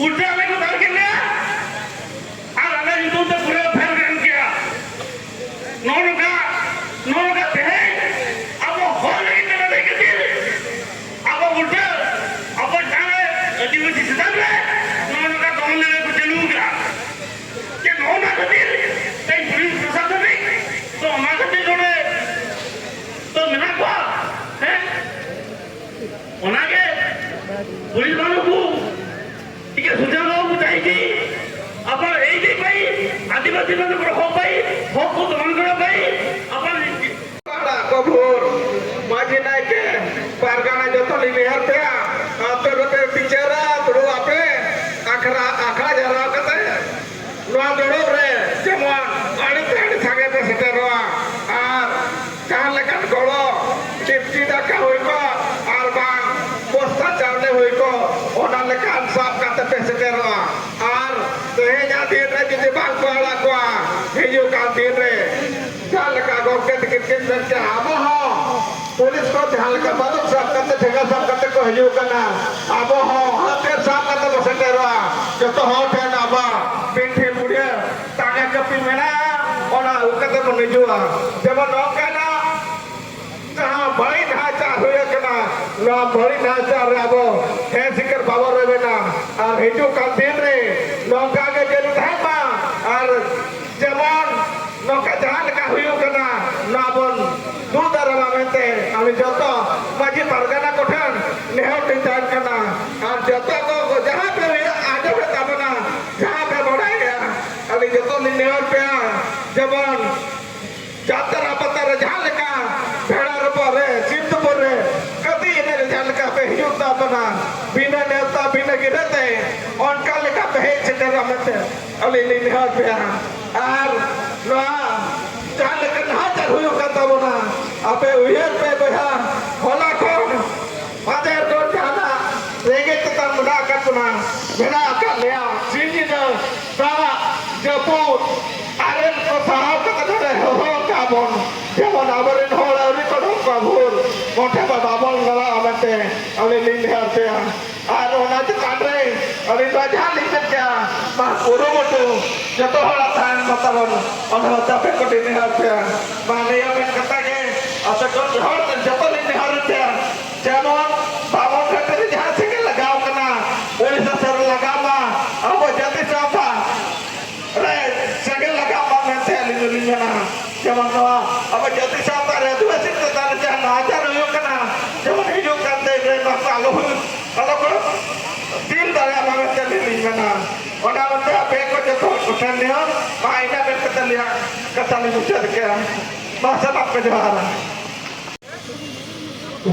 ᱩᱞᱴᱟᱹ ᱟᱞᱮ ᱠᱚ ᱫᱟᱞ ᱠᱮᱫ ᱞᱮᱭᱟ ᱟᱨ ᱟᱞᱮ ᱧᱩᱛᱩᱢ ᱛᱮ ᱯᱩᱨᱟᱹ ᱯᱷᱮᱞ ᱮᱢ ᱠᱮᱜᱼᱟ᱾ ᱱᱚᱜᱼᱚ ᱱᱚᱝᱠᱟ, ᱱᱚᱜᱼᱚ ᱱᱚᱝᱠᱟ ᱛᱮᱦᱮᱧ ᱟᱵᱚ ᱦᱚᱲ ᱞᱟᱹᱜᱤᱫ ᱛᱮ ᱞᱟᱹᱲᱦᱟᱹᱭ ᱠᱷᱟᱹᱛᱤᱨ ᱟᱵᱚ ᱩᱞᱴᱟᱹ ᱟᱵᱚ ᱡᱟᱦᱟᱸ ᱟᱹᱫᱤᱵᱟᱹᱥᱤ ᱪᱮᱛᱟᱱ ᱨᱮ ᱱᱚᱜᱼᱚ ᱱᱚᱝᱠᱟ ᱫᱚᱢᱚᱱ ᱞᱟᱹᱲᱦᱟᱹᱭ ᱠᱚ ᱪᱟᱹᱞᱩ ᱠᱟᱜᱼᱟ᱾ ᱡᱮ ᱱᱚᱜᱼᱚ ᱱᱚᱣᱟ ᱠᱷᱟᱹᱛᱤᱨ ᱛᱮᱦᱮᱧ ᱯᱩᱞᱤᱥ ᱯᱨᱚᱥᱟᱥᱚᱱᱤᱠ ᱛᱚ ᱚᱱᱟ ᱠᱷᱟᱹᱛᱤᱨ ᱱᱚᱰᱮ ᱛᱚ ᱢᱮᱱᱟᱜ ᱠᱚᱣᱟ, ᱦᱮᱸ? ᱚᱱᱟᱜᱮ ᱯᱩᱞᱤᱥ ᱵᱟᱹᱱᱩᱜ ᱠᱚ, ᱴᱷᱤᱠ ᱟᱪᱷᱮ, ᱥᱩᱡᱟ ᱵᱟᱵᱩ ᱪᱟᱦᱤᱫᱤ, ᱟᱵᱟᱨ ᱮᱭ ᱫᱤ ᱵᱷᱟᱭ, ᱟᱹᱫᱤᱵᱟᱹᱥᱤ ᱢᱟᱱᱩᱥ ᱠᱚ ᱦᱚᱠ ᱵᱷᱟᱭ, ᱦᱚᱠ ᱠᱚ ᱫᱚᱢᱚᱱ ᱠᱚᱨᱟ ᱵᱷᱟᱭ, ᱟᱵᱟᱨ ᱯᱟᱲᱟ ᱠᱚ ᱵᱷᱳᱨ, ᱢᱟᱹᱡᱷᱤ ᱱᱟᱭᱠᱮ, ᱯᱟᱨᱜᱟᱱᱟ ᱡᱚᱛᱚ ᱞᱤᱧ ᱱᱮᱦᱚᱨ ᱯᱮᱭᱟ, ᱟᱯᱮ ᱫᱚᱯᱮ ᱵᱤᱪᱟᱹᱨᱟ, ᱫᱩᱲᱩᱵ ᱟᱯᱮ, ᱟᱠᱷᱲᱟ, ᱟᱠᱷᱲᱟ ᱡᱟᱣᱨᱟ ᱠᱟᱛᱮ, ᱱᱚᱣᱟ ᱫᱩᱲᱩᱵ ᱨᱮ ᱡᱮᱢᱚᱱ ᱟᱹᱰᱤ ᱛᱮ ᱟᱹᱰᱤ ᱥᱟᱸᱜᱮ ᱯᱮ ᱥᱮᱴᱮᱨᱚᱜᱼᱟ ᱟᱨ ᱡᱟᱦᱟᱸ ᱞᱮᱠᱟᱱ ᱜᱚᱲᱚ, ᱛᱤᱯᱛᱤ ᱫᱟᱠᱟ ᱦᱩᱭ ᱠᱚᱜ ᱟᱨ ᱵᱟᱝ ᱵᱚᱥᱛᱟ ᱪᱟᱣᱞᱮ ᱦᱩᱭ ᱠᱚᱜ, ᱚᱱᱟ ᱞᱮᱠᱟᱱ ᱥᱟᱵ ᱠᱟᱛᱮ ᱯᱮ ᱥᱮᱴᱮᱨᱚᱜᱼᱟ᱾ ᱟᱨ ᱛᱮᱦᱮᱧᱟᱜ ᱫᱤᱱ ᱨᱮ ᱡᱩᱫᱤ ᱵᱟᱝ ᱠᱚ ᱟᱲᱟᱜ ᱠᱚᱣᱟ, ᱦᱤᱡᱩᱜ ᱠᱟᱱ ᱫᱤᱱ ᱨᱮ ᱡᱟᱦᱟᱸ ᱞᱮᱠᱟ ᱜᱚᱢᱠᱮ ᱛᱟᱹᱠᱤᱱ ᱠᱤᱱ ᱢᱮᱱ ᱠᱮᱜᱼᱟ, ᱟᱵᱚ ᱦᱚᱸ ᱯᱩᱞᱤᱥ ᱠᱚ ᱡᱟᱦᱟᱸ ᱞᱮᱠᱟ ᱵᱟᱹᱫᱩᱠ ᱥᱟᱵ ᱠᱟᱛᱮ, ᱴᱷᱮᱸᱜᱟ ᱥᱟᱵ ᱠᱟᱛᱮ ᱠᱚ ᱦᱤᱡᱩᱜ ᱠᱟᱱᱟ, ᱟᱵᱚ ᱦᱚᱸ ᱦᱟᱹᱛᱭᱟᱹᱨ ᱥᱟᱵ ᱠᱟᱛᱮ ᱵᱚ ᱥᱮᱴᱮᱨᱚᱜᱼᱟ᱾ ᱡᱚᱛᱚ ᱦᱚᱲ ᱴᱷᱮᱱ ᱟᱵᱚᱣᱟᱜ ᱯᱤᱴᱷᱤ ᱢᱩᱲᱭᱟᱹ ᱴᱟᱸᱜᱟ ᱠᱟᱹᱯᱤ ᱢᱮᱱᱟᱜᱼᱟ, ᱚᱱᱟ ᱟᱹᱜᱩ ᱠᱟᱛᱮ ᱵᱚᱱ ᱦᱤᱡᱩᱜᱼᱟ᱾ ᱡᱮᱢᱚᱱ ᱱᱚᱝᱠᱟᱱᱟᱜ ᱡᱟᱦᱟᱸ ᱵᱟᱹᱲᱤᱡ ᱱᱟᱦᱟᱪᱟᱨ ᱦᱩᱭ ᱟᱠᱟᱱᱟ, ᱱᱚᱣᱟ ᱵᱟᱹᱲᱤᱡ ᱱᱟᱦᱟᱪᱟᱨ ᱨᱮ ᱟᱵᱚ ᱦᱮᱸ ᱥᱤᱠᱟᱹᱨ ᱵᱟᱵᱚᱱ ᱨᱮᱵᱮᱱᱟ᱾ ᱟᱨ ᱦᱤᱡᱩᱜ ᱠᱟᱱ ᱫᱤᱱ ᱨᱮ ᱱᱚᱝᱠᱟ ᱜᱮ ᱡᱟᱹᱨᱤ ᱛᱟᱦᱮᱱ ᱢᱟ᱾ ᱟᱨ ᱡᱮᱢᱚᱱ ᱱᱚᱝᱠᱟ ᱡᱟᱦᱟᱸ ᱞᱮᱠᱟ ᱦᱩᱭᱩᱜ ᱠᱟᱱᱟ, ᱱᱚᱣᱟ ᱵᱚᱱ ᱫᱩᱜ ᱫᱟᱨᱟᱢᱟ ᱢᱮᱱᱛᱮ ᱟᱞᱮ ᱡᱚᱛᱚ ᱢᱟᱹᱡᱷᱤ ᱯᱟᱨᱜᱟᱱᱟ ᱠᱚᱴᱷᱮᱱ ᱱᱮᱦᱚᱨ ᱞᱤᱧ ᱛᱟᱦᱮᱱ ᱠᱟᱱᱟ᱾ ᱟᱨ ᱡᱚᱛᱚ ᱠᱚ ᱡᱟᱦᱟᱸ ᱯᱮ ᱟᱸᱡᱚᱢᱮᱫ ᱛᱟᱵᱚᱱᱟ, ᱡᱟᱦᱟᱸ ᱯᱮ ᱵᱟᱰᱟᱭᱮᱫᱼᱟ, ᱟᱹᱞᱤᱧ ᱡᱚᱛᱚ ᱞᱤᱧ ᱱᱮᱦᱚᱨ ᱯᱮᱭᱟ, ᱡᱮᱢᱚᱱ ᱡᱟᱛᱨᱟ ᱯᱟᱛᱟ ᱨᱮ ᱡᱟᱦᱟᱸ ᱞᱮᱠᱟ ᱵᱷᱮᱲᱟ ᱨᱚᱯᱚᱜ ᱨᱮ, ᱥᱤᱢ ᱛᱩᱯᱩᱫ ᱨᱮ, ᱠᱟᱹᱴᱤᱡ ᱮᱱᱮᱡ ᱨᱮ ᱡᱟᱦᱟᱸ ᱞᱮᱠᱟ ᱯᱮ ᱦᱤᱡᱩᱜ ᱛᱟᱵᱚᱱᱟ, ᱵᱤᱱᱟᱹ ᱱᱮᱣᱛᱟ, ᱵᱤᱱᱟᱹ ᱜᱤᱨᱟᱹ ᱛᱮ, ᱚᱱᱠᱟ ᱞᱮᱠᱟ ᱯᱮ ᱦᱮᱡ ᱥᱮᱴᱮᱨᱚᱜ ᱢᱮᱱᱛᱮ ᱟᱹᱞᱤᱧ ᱞᱤᱧ ᱱᱮᱦᱚᱨ ᱯᱮᱭᱟ᱾ ᱟᱨ ᱱᱚᱣᱟ ᱡᱟᱦᱟᱸ ᱞᱮᱠᱟ ᱱᱟᱦᱟᱪᱟᱨ ᱦᱩᱭᱩᱜ ᱠᱟᱱ ᱛᱟᱵᱚᱱᱟ, ᱟᱯᱮ ᱩᱭᱦᱟᱹᱨ ᱯᱮ ᱵᱚᱭᱦᱟ, ᱦᱚᱞᱟ ᱠᱷᱚᱱ ᱵᱟᱡᱟᱨ ᱫᱚ ᱡᱟᱦᱟᱱᱟᱜ ᱨᱮᱸᱜᱮᱡ ᱛᱮᱛᱟᱝ ᱢᱮᱱᱟᱜ ᱟᱠᱟᱫ ᱵᱚᱱᱟ, ᱢᱮᱱᱟᱜ ᱟᱠᱟᱫ ᱞᱮᱭᱟ᱾ ᱥᱤᱧ ᱧᱤᱫᱟᱹ ᱫᱟᱜ ᱡᱟᱹᱯᱩᱫ ᱟᱨᱮᱞ ᱠᱚ ᱥᱟᱦᱟᱣ ᱠᱟᱛᱮ ᱱᱚᱰᱮ ᱦᱚᱦᱚ ᱟᱠᱟᱫ ᱵᱚᱱ, ᱡᱮᱢᱚᱱ ᱟᱵᱚᱨᱮᱱ ᱦᱚᱲ ᱟᱹᱣᱨᱤ ᱠᱚ ᱰᱷᱚᱝ ᱠᱚᱣᱟ ᱵᱷᱳᱨ, ᱢᱚᱴᱷᱮ ᱵᱟᱵᱟ ᱵᱚᱱ ᱞᱟᱲᱟᱜᱼᱟ ᱢᱮᱱᱛᱮ ᱟᱹᱞᱤᱧ ᱞᱤᱧ ᱱᱮᱦᱚᱨ ᱯᱮᱭᱟ᱾ ᱟᱨ ᱚᱱᱟ ᱪᱮᱛᱟᱱ ᱨᱮ ᱟᱹᱞᱤᱧ ᱫᱚ ᱡᱟᱦᱟᱸ ᱞᱤᱧ ᱢᱮᱱ ᱠᱮᱜᱼᱟ, ᱢᱟ ᱠᱩᱨᱩᱢᱩᱴᱩ ᱡᱚᱛᱚ ᱦᱚᱲᱟᱜ ᱛᱟᱦᱮᱱ ᱢᱟ ᱛᱟᱵᱚᱱ, ᱚᱱᱟ ᱫᱚ ᱟᱯᱮ ᱠᱚᱴᱷᱮᱱ ᱱᱮᱦᱚᱨ ᱯᱮᱭᱟ᱾ ᱢᱟ ᱱᱤᱭᱟᱹ ᱢᱮᱱ ᱠᱟᱛᱷᱟ ᱜᱮ ᱟᱯᱮ ᱠᱚ ᱦᱚᱲ ᱡᱚᱛᱚ ᱞᱤᱧ ᱱᱮᱦᱚᱨ ᱯᱮᱭᱟ, ᱡᱮᱢᱚᱱ ᱵᱟᱵᱚᱱ ᱠᱷᱟᱹᱛᱤᱨ ᱡᱟᱦᱟᱸ ᱥᱮᱸᱜᱮᱞ ᱞᱟᱜᱟᱣ ᱠᱟᱱᱟ, ᱩᱲᱤᱥᱥᱟ ᱥᱮᱫ ᱞᱟᱜᱟᱣ ᱢᱟ, ᱟᱵᱚ ᱡᱟᱹᱛᱤ ᱥᱟᱶᱛᱟ ᱨᱮ ᱥᱮᱸᱜᱮᱞ ᱞᱟᱜᱟᱣ ᱢᱟ ᱢᱮᱱᱛᱮ ᱟᱹᱞᱤᱧ ᱫᱚᱞᱤᱧ ᱢᱮᱱᱟ᱾ ᱡᱮᱢᱚᱱ ᱱᱚᱣᱟ ᱟᱵᱚ ᱡᱟᱹᱛᱤ ᱥᱟᱶᱛᱟ ᱨᱮ ᱟᱹᱫᱤᱵᱟᱹᱥᱤ ᱪᱮᱛᱟᱱ ᱨᱮ ᱡᱟᱦᱟᱸ ᱱᱟᱦᱟᱪᱟᱨ ᱦᱩᱭᱩᱜ ᱠᱟᱱᱟ, ᱡᱮᱢᱚᱱ ᱦᱤᱡᱩᱜ ᱠᱟᱱ ᱫᱤᱱ ᱨᱮ ᱱᱚᱣᱟ ᱠᱚ ᱟᱞᱚ ᱦᱩᱭᱩᱜ, ᱟᱞᱚ ᱠᱚ ᱫᱤᱞ ᱫᱟᱲᱮᱭᱟᱜ ᱢᱟ ᱢᱮᱱᱛᱮ ᱟᱹᱞᱤᱧ ᱞᱤᱧ ᱢᱮᱱᱟ᱾ ᱚᱱᱟ ᱢᱮᱱᱛᱮ ᱟᱯᱮ ᱠᱚ ᱡᱚᱛᱚ ᱦᱚᱲ ᱠᱚᱴᱷᱮᱱ ᱱᱮᱦᱚᱨ, ᱢᱟ ᱤᱱᱟᱹ ᱢᱮᱱ ᱠᱟᱛᱮ ᱟᱹᱞᱤᱧᱟᱜ ᱠᱟᱛᱷᱟ ᱞᱤᱧ ᱢᱩᱪᱟᱹᱫ ᱠᱮᱜᱼᱟ᱾ ᱢᱟ ᱥᱟᱱᱟᱢ ᱠᱚ ᱡᱚᱦᱟᱨ᱾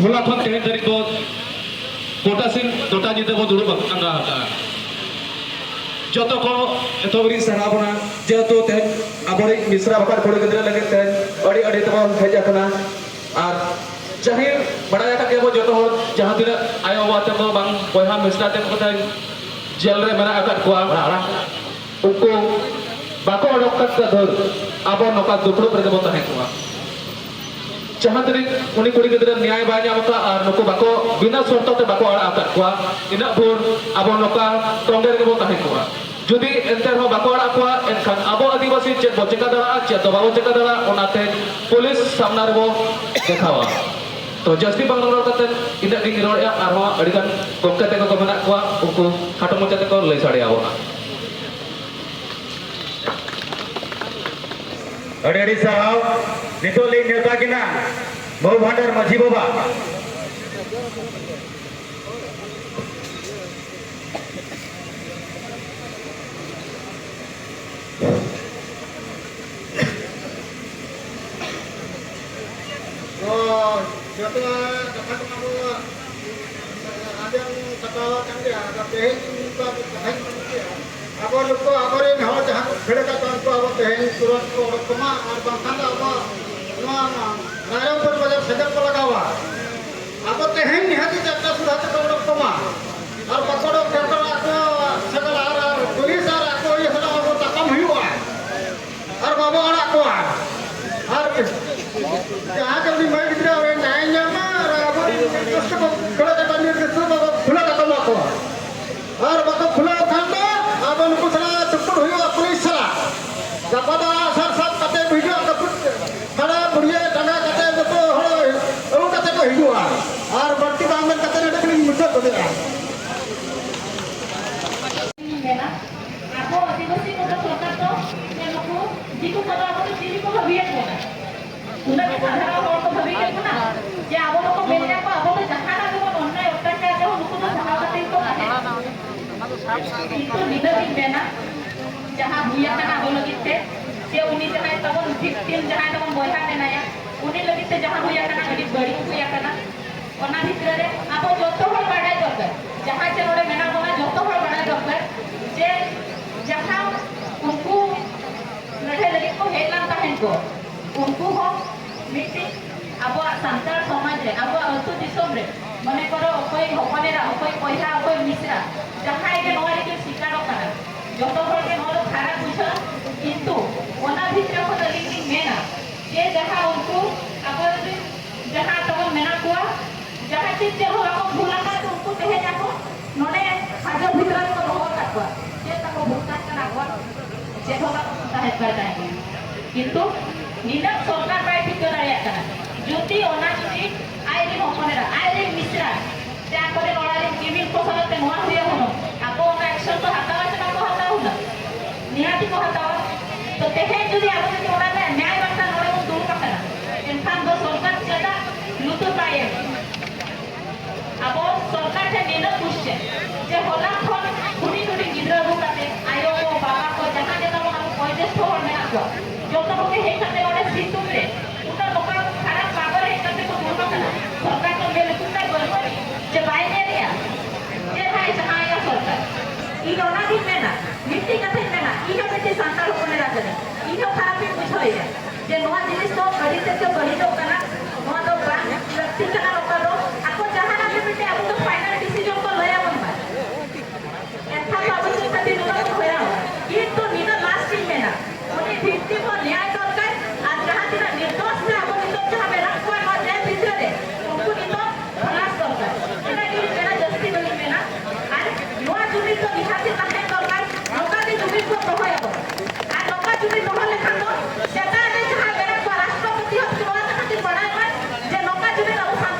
ᱦᱚᱞᱟ ᱠᱷᱚᱱ ᱛᱮᱦᱮᱧ ᱫᱷᱟᱹᱨᱤᱡ ᱵᱚ ᱜᱚᱴᱟ ᱥᱤᱧ ᱜᱚᱴᱟ ᱧᱤᱫᱟᱹ ᱵᱚ ᱫᱩᱲᱩᱵ ᱟᱸᱜᱟ ᱟᱠᱟᱫᱼᱟ᱾ ᱡᱚᱛᱚ ᱠᱚ ᱮᱛᱚᱦᱚᱵ ᱨᱤᱧ ᱥᱟᱨᱦᱟᱣ ᱵᱚᱱᱟ, ᱡᱮᱦᱮᱛᱩ ᱛᱮᱦᱮᱧ ᱟᱵᱚᱨᱤᱡ ᱢᱤᱥᱨᱟ ᱵᱟᱠᱷᱟᱱ ᱠᱩᱲᱤ ᱜᱤᱫᱽᱨᱟᱹ ᱞᱟᱹᱜᱤᱫ ᱛᱮᱦᱮᱧ ᱟᱹᱰᱤ ᱟᱹᱰᱤ ᱛᱮᱵᱚᱱ ᱦᱮᱡ ᱟᱠᱟᱱᱟ᱾ ᱟᱨ ᱡᱟᱹᱦᱤᱨ ᱵᱟᱲᱟᱭ ᱟᱠᱟᱫ ᱜᱮᱭᱟ ᱵᱚ ᱡᱚᱛᱚ ᱦᱚᱲ, ᱡᱟᱦᱟᱸ ᱛᱤᱱᱟᱹᱜ ᱟᱭᱳ ᱵᱟᱵᱟ ᱛᱟᱠᱚ ᱵᱟᱝ ᱵᱚᱭᱦᱟ ᱢᱤᱥᱨᱟ ᱛᱟᱠᱚ ᱛᱮᱦᱮᱧ ᱡᱮᱞ ᱨᱮ ᱢᱮᱱᱟᱜ ᱟᱠᱟᱫ ᱠᱚᱣᱟ, ᱩᱱᱠᱩ ᱵᱟᱠᱚ ᱚᱰᱚᱠ ᱠᱟᱛᱮ ᱫᱷᱟᱹᱨ ᱟᱵᱚ ᱱᱚᱝᱠᱟ ᱫᱩᱯᱲᱩᱵ ᱨᱮᱜᱮ ᱵᱚ ᱛᱟᱦᱮᱸ ᱠᱚᱜᱼᱟ᱾ ᱡᱟᱦᱟᱸ ᱛᱤᱱᱟᱹᱜ ᱩᱱᱤ ᱠᱩᱲᱤ ᱜᱤᱫᱽᱨᱟᱹ ᱱᱮᱭᱟᱭ ᱵᱟᱭ ᱧᱟᱢ ᱟᱠᱟᱫ ᱟᱨ ᱱᱩᱠᱩ ᱵᱟᱠᱚ, ᱵᱤᱱᱟᱹ ᱥᱚᱨᱛᱚ ᱛᱮ ᱵᱟᱠᱚ ᱟᱲᱟᱜ ᱟᱠᱟᱫ ᱠᱚᱣᱟ, ᱤᱱᱟᱹᱜ ᱵᱷᱳᱨ ᱟᱵᱚ ᱱᱚᱝᱠᱟ ᱛᱚᱸᱜᱮ ᱨᱮᱜᱮ ᱵᱚ ᱛᱟᱦᱮᱸ ᱠᱚᱜᱼᱟ᱾ ᱡᱩᱫᱤ ᱮᱱᱛᱮ ᱨᱮᱦᱚᱸ ᱵᱟᱠᱚ ᱟᱲᱟᱜ ᱠᱚᱣᱟ, ᱮᱱᱠᱷᱟᱱ ᱟᱵᱚ ᱟᱹᱫᱤᱵᱟᱹᱥᱤ ᱪᱮᱫ ᱵᱚ ᱪᱮᱠᱟ ᱫᱟᱲᱮᱭᱟᱜᱼᱟ, ᱪᱮᱫ ᱫᱚ ᱵᱟᱵᱚ ᱪᱮᱠᱟ ᱫᱟᱲᱮᱭᱟᱜᱼᱟ, ᱚᱱᱟᱛᱮ ᱯᱩᱞᱤᱥ ᱥᱟᱢᱱᱟ ᱨᱮᱵᱚ ᱫᱮᱠᱷᱟᱣᱟ᱾ ᱛᱚ ᱡᱟᱹᱥᱛᱤ ᱵᱟᱝ ᱨᱚᱲ ᱠᱟᱛᱮ ᱤᱱᱟᱹᱜ ᱜᱤᱧ ᱨᱚᱲᱮᱫᱼᱟ᱾ ᱟᱨᱦᱚᱸ ᱟᱹᱰᱤᱜᱟᱱ ᱜᱚᱢᱠᱮ ᱛᱟᱠᱚ ᱠᱚ ᱢᱮᱱᱟᱜ ᱠᱚᱣᱟ, ᱩᱱᱠᱩ ᱠᱷᱟᱴᱚ ᱢᱚᱪᱟ ᱛᱮᱠᱚ ᱞᱟᱹᱭ ᱥᱟᱰᱮ ᱟᱵᱚᱱᱟ᱾ ᱟᱹᱰᱤ ᱟᱹᱰᱤ ᱥᱟᱨᱦᱟᱣ᱾ ᱱᱤᱛᱚᱜ ᱞᱤᱧ ᱱᱮᱣᱛᱟ ᱠᱤᱱᱟ ᱵᱟᱹᱦᱩ ᱵᱷᱟᱸᱰᱟᱨ ᱢᱟᱹᱡᱷᱤ ᱵᱟᱵᱟ᱾ ᱛᱚ, ᱡᱚᱛᱚ ᱠᱟᱛᱷᱟ ᱠᱚᱢᱟ ᱵᱚ ᱟᱸᱡᱚᱢ ᱥᱟᱯᱲᱟᱣ ᱟᱠᱟᱱ ᱜᱮᱭᱟ᱾ ᱟᱫᱚ ᱛᱮᱦᱮᱧ ᱢᱤᱫ ᱵᱟᱨ ᱠᱟᱛᱷᱟᱧ ᱢᱮᱱ ᱠᱮᱭᱟ᱾ ᱟᱵᱚ ᱱᱩᱠᱩ ᱟᱵᱚᱨᱮᱱ ᱦᱚᱲ ᱡᱟᱦᱟᱸ ᱠᱚ ᱠᱷᱟᱹᱲ ᱟᱠᱟᱫ ᱠᱚᱣᱟ, ᱩᱱᱠᱩ ᱟᱵᱚ ᱛᱮᱦᱮᱧ ᱛᱩᱨᱟᱹᱛ ᱠᱚ ᱚᱰᱚᱠ ᱠᱚᱢᱟ, ᱟᱨ ᱵᱟᱝᱠᱷᱟᱱ ᱫᱚ ᱟᱵᱚ ᱱᱚᱣᱟ ᱨᱟᱭᱨᱚᱝᱯᱩᱨ ᱵᱟᱡᱟᱨ ᱥᱮᱸᱜᱮᱞ ᱠᱚ ᱞᱟᱜᱟᱣᱟ᱾ ᱟᱵᱚ ᱛᱮᱦᱮᱧ ᱱᱤᱦᱟᱹᱛ ᱜᱮ ᱪᱟᱨᱴᱟ ᱥᱩᱫᱷᱟ ᱛᱮᱠᱚ ᱚᱰᱚᱠ ᱠᱚᱢᱟ᱾ ᱟᱨ ᱵᱟᱠᱚ ᱚᱰᱚᱠ ᱠᱷᱟᱱ ᱫᱚ ᱟᱠᱚ ᱥᱮᱸᱜᱮᱞ ᱟᱨ, ᱟᱨ ᱯᱩᱞᱤᱥ ᱟᱨ ᱟᱠᱚ ᱤᱭᱟᱹ ᱥᱟᱞᱟᱜ ᱟᱵᱚ ᱛᱟᱯᱟᱢ ᱦᱩᱭᱩᱜᱼᱟ᱾ ᱟᱨ ᱵᱟᱵᱚ ᱟᱲᱟᱜ ᱠᱚᱣᱟ᱾ ᱟᱨ ᱡᱟᱦᱟᱸ ᱜᱮ ᱩᱱᱤ ᱢᱟᱹᱭ ᱜᱤᱫᱽᱨᱟᱹ ᱚᱸᱰᱮ ᱧᱟᱭ ᱧᱟᱢᱟ, ᱟᱨ ᱟᱵᱚ ᱱᱤᱨᱫᱤᱥᱴᱚ ᱠᱚ ᱠᱷᱟᱹᱲ ᱠᱟᱛᱮ ᱱᱤᱨᱫᱤᱥᱴᱚ ᱵᱟᱵᱚ ᱠᱷᱩᱞᱟᱹ ᱠᱟᱛᱟᱢᱟ ᱠᱚ᱾ ᱟᱨ ᱵᱟᱠᱚ ᱫᱤᱠᱩ ᱠᱚᱫᱚ ᱟᱵᱚ ᱫᱚ ᱪᱤᱞᱤ ᱠᱚ ᱵᱷᱟᱹᱵᱤᱭᱮᱫ ᱵᱚᱱᱟ? ᱩᱱᱟᱹᱜ ᱜᱮ ᱥᱟᱫᱷᱟᱨᱚᱱ ᱦᱚᱲ ᱠᱚ ᱵᱷᱟᱹᱵᱤᱭᱮᱫ ᱵᱚᱱᱟ ᱡᱮ ᱟᱵᱚ ᱫᱚᱠᱚ ᱢᱮᱱᱮᱫ ᱠᱚ ᱟᱵᱚ ᱫᱚ ᱡᱟᱦᱟᱱᱟᱜ ᱜᱮᱵᱚᱱ ᱚᱱᱱᱟᱭ ᱚᱛᱛᱟᱪᱟᱨ ᱨᱮᱦᱚᱸ ᱱᱩᱠᱩ ᱫᱚ ᱥᱟᱦᱟᱣ ᱠᱟᱛᱮ ᱜᱮᱠᱚ ᱛᱟᱦᱮᱱᱟ᱾ ᱠᱤᱱᱛᱩ ᱱᱤᱱᱟᱹᱜ ᱤᱧ ᱢᱮᱱᱟ, ᱡᱟᱦᱟᱸ ᱦᱩᱭ ᱟᱠᱟᱱᱟ ᱟᱵᱚ ᱞᱟᱹᱜᱤᱫ ᱛᱮ, ᱡᱮ ᱩᱱᱤ ᱡᱟᱦᱟᱸᱭ ᱛᱟᱵᱚᱱ victim, ᱡᱟᱦᱟᱸᱭ ᱛᱟᱵᱚᱱ ᱵᱚᱭᱦᱟ ᱢᱮᱱᱟᱭᱟ, ᱩᱱᱤ ᱞᱟᱹᱜᱤᱫ ᱛᱮ ᱡᱟᱦᱟᱸ ᱦᱩᱭ ᱟᱠᱟᱱᱟ ᱟᱹᱰᱤ ᱵᱟᱹᱲᱤᱡ ᱦᱩᱭ ᱟᱠᱟᱱᱟ᱾ ᱚᱱᱟ ᱵᱷᱤᱛᱨᱤ ᱨᱮ ᱟᱵᱚ ᱡᱚᱛᱚ ᱦᱚᱲ ᱵᱟᱰᱟᱭ ᱫᱚᱨᱠᱟᱨ, ᱡᱟᱦᱟᱸ ᱪᱮ ᱱᱚᱰᱮ ᱢᱮᱱᱟᱜ ᱵᱚᱱᱟ ᱡᱚᱛᱚ ᱦᱚᱲ ᱵᱟᱰᱟᱭ ᱫᱚᱨᱠᱟᱨ ᱡᱮ ᱡᱟᱦᱟᱸ ᱩᱱᱠᱩ ᱞᱟᱹᱲᱦᱟᱹᱭ ᱞᱟᱹᱜᱤᱫ ᱠᱚ ᱦᱮᱡ ᱞᱮᱱ ᱛᱟᱦᱮᱸ ᱠᱚ, ᱩᱱᱠᱩ ᱦᱚᱸ ᱢᱤᱫᱴᱤᱡ ᱟᱵᱚᱣᱟᱜ ᱥᱟᱱᱛᱟᱲ ᱥᱚᱢᱟᱡᱽ ᱨᱮ, ᱟᱵᱚᱣᱟᱜ ᱟᱹᱛᱩ ᱫᱤᱥᱚᱢ ᱨᱮ, ᱢᱚᱱᱮ ᱠᱚᱨᱚ ᱚᱠᱚᱭ ᱦᱚᱯᱚᱱ ᱮᱨᱟ, ᱚᱠᱚᱭ ᱵᱚᱭᱦᱟ, ᱚᱠᱚᱭ ᱢᱤᱥᱨᱟ, ᱡᱟᱦᱟᱸᱭ ᱜᱮ ᱱᱚᱣᱟ ᱨᱮᱠᱤᱱ ᱥᱤᱠᱟᱨᱚᱜ ᱠᱟᱱᱟ, ᱡᱚᱛᱚ ᱦᱚᱲ ᱜᱮ ᱱᱚᱣᱟ ᱫᱚ ᱠᱷᱟᱨᱟᱯ ᱵᱩᱡᱷᱟᱹᱜᱼᱟ᱾ ᱠᱤᱱᱛᱩ ᱚᱱᱟ ᱵᱷᱤᱛᱨᱤ ᱠᱷᱚᱱ ᱟᱹᱞᱤᱧ ᱞᱤᱧ ᱢᱮᱱᱟ ᱡᱮ ᱡᱟᱦᱟᱸ ᱩᱱᱠᱩ ᱟᱵᱚ ᱨᱮᱱ ᱡᱟᱦᱟᱸ ᱛᱟᱵᱚᱱ ᱢᱮᱱᱟᱜ ᱠᱚᱣᱟ, ᱡᱟᱦᱟᱸᱭ ᱪᱮᱫ ᱪᱮᱫ ᱦᱚᱸ ᱵᱟᱠᱚ ᱵᱷᱩᱞ ᱟᱠᱟᱫ, ᱩᱱᱠᱩ ᱛᱮᱦᱮᱧ ᱟᱠᱚ ᱱᱚᱰᱮ ᱦᱟᱡᱟᱨ ᱵᱷᱤᱛᱨᱤ ᱨᱮᱠᱚ ᱫᱚᱦᱚ ᱟᱠᱟᱫ ᱠᱚᱣᱟ᱾ ᱪᱮᱫ ᱛᱟᱠᱚ ᱵᱷᱩᱞ ᱠᱟᱱ ᱠᱟᱱᱟ ᱟᱠᱚᱣᱟᱜ? ᱪᱮᱫ ᱦᱚᱸ ᱵᱟᱠᱚ ᱥᱟᱦᱮᱫ ᱫᱟᱲᱮᱭᱟᱜ ᱠᱟᱱᱟ᱾ ᱠᱤᱱᱛᱩ ᱱᱤᱱᱟᱹᱜ ᱥᱚᱨᱠᱟᱨ ᱵᱟᱭ ᱴᱷᱤᱠᱟᱹ ᱫᱟᱲᱮᱭᱟᱜ ᱠᱟᱱᱟ᱾ ᱡᱩᱫᱤ ᱚᱱᱟ ᱡᱩᱫᱤ ᱟᱡᱨᱮᱱ ᱦᱚᱯᱚᱱ ᱮᱨᱟ, ᱟᱡᱨᱮᱱ ᱢᱤᱥᱨᱟ, ᱥᱮ ᱟᱠᱚᱨᱮᱱ ᱚᱲᱟᱜ ᱨᱮᱱ ᱠᱤᱢᱤᱱ ᱠᱚ ᱥᱟᱞᱟᱜ ᱛᱮ ᱱᱚᱣᱟ ᱦᱩᱭᱩᱜᱼᱟ ᱦᱩᱱᱟᱹᱝ, ᱟᱠᱚ ᱚᱱᱟ action ᱠᱚ ᱦᱟᱛᱟᱣᱟ ᱥᱮ ᱵᱟᱠᱚ ᱦᱟᱛᱟᱣᱟ ᱦᱩᱱᱟᱹᱝ? ᱱᱤᱦᱟᱹᱛ ᱠᱚ ᱦᱟᱛᱟᱣᱟ᱾ ᱛᱚ ᱛᱮᱦᱮᱧ ᱡᱩᱫᱤ ᱟᱵᱚ ᱡᱩᱫᱤ ᱚᱱᱟ ᱨᱮᱱᱟᱜ ᱱᱮᱭᱟᱭ ᱵᱟᱝᱠᱷᱟᱱ ᱱᱚᱰᱮ ᱵᱚᱱ ᱫᱩᱲᱩᱵ ᱟᱠᱟᱱᱟ, ᱮᱱᱠᱷᱟᱱ ᱫᱚ ᱥᱚᱨᱠᱟᱨ ᱪᱮᱫᱟᱜ ᱞᱩᱛᱩᱨ ᱵᱟᱭ ᱮᱢᱟ? ᱟᱵᱚ ᱥᱚᱨᱠᱟᱨ ᱴᱷᱮᱱ ᱱᱤᱱᱟᱹᱜ question ᱡᱮ ᱦᱚᱞᱟ ᱠᱷᱚᱱ ᱦᱩᱰᱤᱧ ᱦᱩᱰᱤᱧ ᱜᱤᱫᱽᱨᱟᱹ ᱟᱹᱜᱩ ᱠᱟᱛᱮ ᱟᱭᱳ ᱠᱚ, ᱵᱟᱵᱟ ᱠᱚ, ᱡᱟᱦᱟᱸ ᱜᱮ ᱛᱟᱵᱚᱱ ᱟᱵᱚ ᱵᱚᱭᱚᱥᱠᱚ ᱦᱚᱲ ᱢᱮᱱᱟᱜ ᱠᱚᱣᱟ, ᱡᱚᱛᱚ ᱠᱚᱜᱮ ᱦᱮᱡ ᱠᱟᱛᱮ ᱚᱸᱰᱮ ᱥᱤᱛᱩᱝ ᱨᱮ ᱩᱱᱟᱹᱜ ᱱᱚᱝᱠᱟ ᱠᱷᱟᱨᱟᱯ ᱯᱟᱜᱚᱨ ᱦᱮᱡ ᱠᱟᱛᱮ ᱠᱚ ᱫᱩᱲᱩᱵ ᱟᱠᱟᱱᱟ᱾ ᱥᱚᱨᱠᱟᱨ ᱠᱚ ᱧᱮᱞ ᱩᱪᱤᱛ ᱛᱟᱭ ᱵᱟᱹᱱᱩᱜ ᱟᱹᱱᱤᱡ ᱡᱮ ᱵᱟᱭ ᱧᱮᱞᱮᱜᱼᱟ? ᱪᱮᱫ ᱦᱟᱸᱜ ᱮ ᱪᱟᱦᱟᱣᱮᱜᱼᱟ ᱥᱚᱨᱠᱟᱨ? ᱤᱧ ᱚᱱᱟᱜᱤᱧ ᱢᱮᱱᱟ, ᱢᱤᱫᱴᱤᱡ ᱠᱟᱛᱷᱟᱧ ᱢᱮᱱᱟ, ᱤᱧ ᱦᱚᱸ ᱢᱤᱫᱴᱤᱡ ᱥᱟᱱᱛᱟᱲ ᱦᱚᱯᱚᱱ ᱮᱨᱟ ᱠᱟᱹᱱᱟᱹᱧ, ᱤᱧ ᱦᱚᱸ ᱠᱷᱟᱨᱟᱯᱤᱧ ᱵᱩᱡᱷᱟᱹᱣᱮᱜᱼᱟ ᱡᱮ ᱱᱚᱣᱟ ᱡᱤᱱᱤᱥ ᱫᱚ ᱟᱹᱰᱤ ᱛᱮᱫ ᱜᱮ ᱵᱟᱹᱲᱤᱡᱚᱜ ᱠᱟᱱᱟ, ᱱᱚᱣᱟ ᱫᱚ ᱵᱟᱝ ᱞᱟᱹᱠᱛᱤ ᱠᱟᱱᱟ᱾ ᱱᱚᱝᱠᱟ ᱫᱚ ᱟᱠᱚ ᱡᱟᱦᱟᱱᱟᱜ ᱜᱮ ᱢᱤᱫᱴᱮᱡ ᱟᱵᱚ ᱫᱚ final decision ᱠᱚ ᱞᱟᱹᱭ ᱟᱵᱚᱱ ᱢᱟ᱾ ᱮᱱᱠᱷᱟᱱ ᱫᱚ ᱟᱵᱚ ᱪᱮᱫ ᱠᱷᱟᱹᱛᱤᱨ ᱱᱩᱱᱟᱹᱜ ᱵᱚᱱ ᱦᱚᱭᱨᱟᱱᱚᱜᱼᱟ? ᱠᱤᱱᱛᱩ ᱱᱤᱱᱟᱹᱜ last ᱤᱧ ᱢᱮᱱᱟ, ᱩᱱᱤ victim ᱦᱚᱸ ᱱᱮᱭᱟᱭ ᱫᱚᱨᱠᱟᱨ, ᱟᱨ ᱡᱟᱦᱟᱸ ᱛᱤᱱᱟᱹᱜ ᱱᱤᱨᱫᱳᱥ ᱨᱮ ᱟᱵᱚ ᱱᱤᱛᱚᱜ ᱡᱟᱦᱟᱸ ᱢᱮᱱᱟᱜ ᱠᱚᱣᱟ ᱱᱚᱣᱟ ᱡᱮᱞ ᱵᱷᱤᱛᱨᱤ ᱨᱮ, ᱩᱱᱠᱩ ᱱᱤᱛᱚᱜ ᱠᱷᱟᱞᱟᱥ ᱫᱚᱨᱠᱟᱨ᱾ ᱤᱱᱟᱹ ᱜᱮ ᱤᱧ ᱢᱮᱱᱟ, ᱡᱟᱹᱥᱛᱤ ᱵᱟᱹᱧ ᱢᱮᱱᱟ᱾ ᱟᱨ ᱱᱚᱣᱟ ᱡᱩᱢᱤᱫ ᱫᱚ ᱱᱤᱦᱟᱹᱛ ᱜᱮ ᱛᱟᱦᱮᱸ ᱫᱚᱨᱠᱟᱨ, ᱱᱚᱝᱠᱟ ᱜᱮ ᱡᱩᱢᱤᱫ ᱵᱚᱱ ᱫᱚᱦᱚᱭᱟᱵᱚᱱ᱾ ᱟᱨ ᱱᱚᱝᱠᱟ ᱡᱩᱢᱤᱫ ᱫᱚᱦᱚ ᱞᱮᱠᱷᱟᱱ ᱫᱚ ᱪᱮᱛᱟᱱ ᱨᱮ ᱡᱟᱦᱟᱸᱭ ᱢᱮᱱᱟᱜ ᱠᱚᱣᱟ, ᱨᱟᱥᱴᱨᱚᱯᱚᱛᱤ ᱦᱚᱸ ᱱᱚᱣᱟ ᱠᱟᱛᱷᱟ ᱠᱤᱱ ᱵᱟᱲᱟᱭ ᱢᱟ ᱡᱮ ᱱᱚᱝᱠᱟ ᱡᱩᱢᱤᱫ ᱟᱵᱚ ᱥᱟᱱᱛᱟᱲ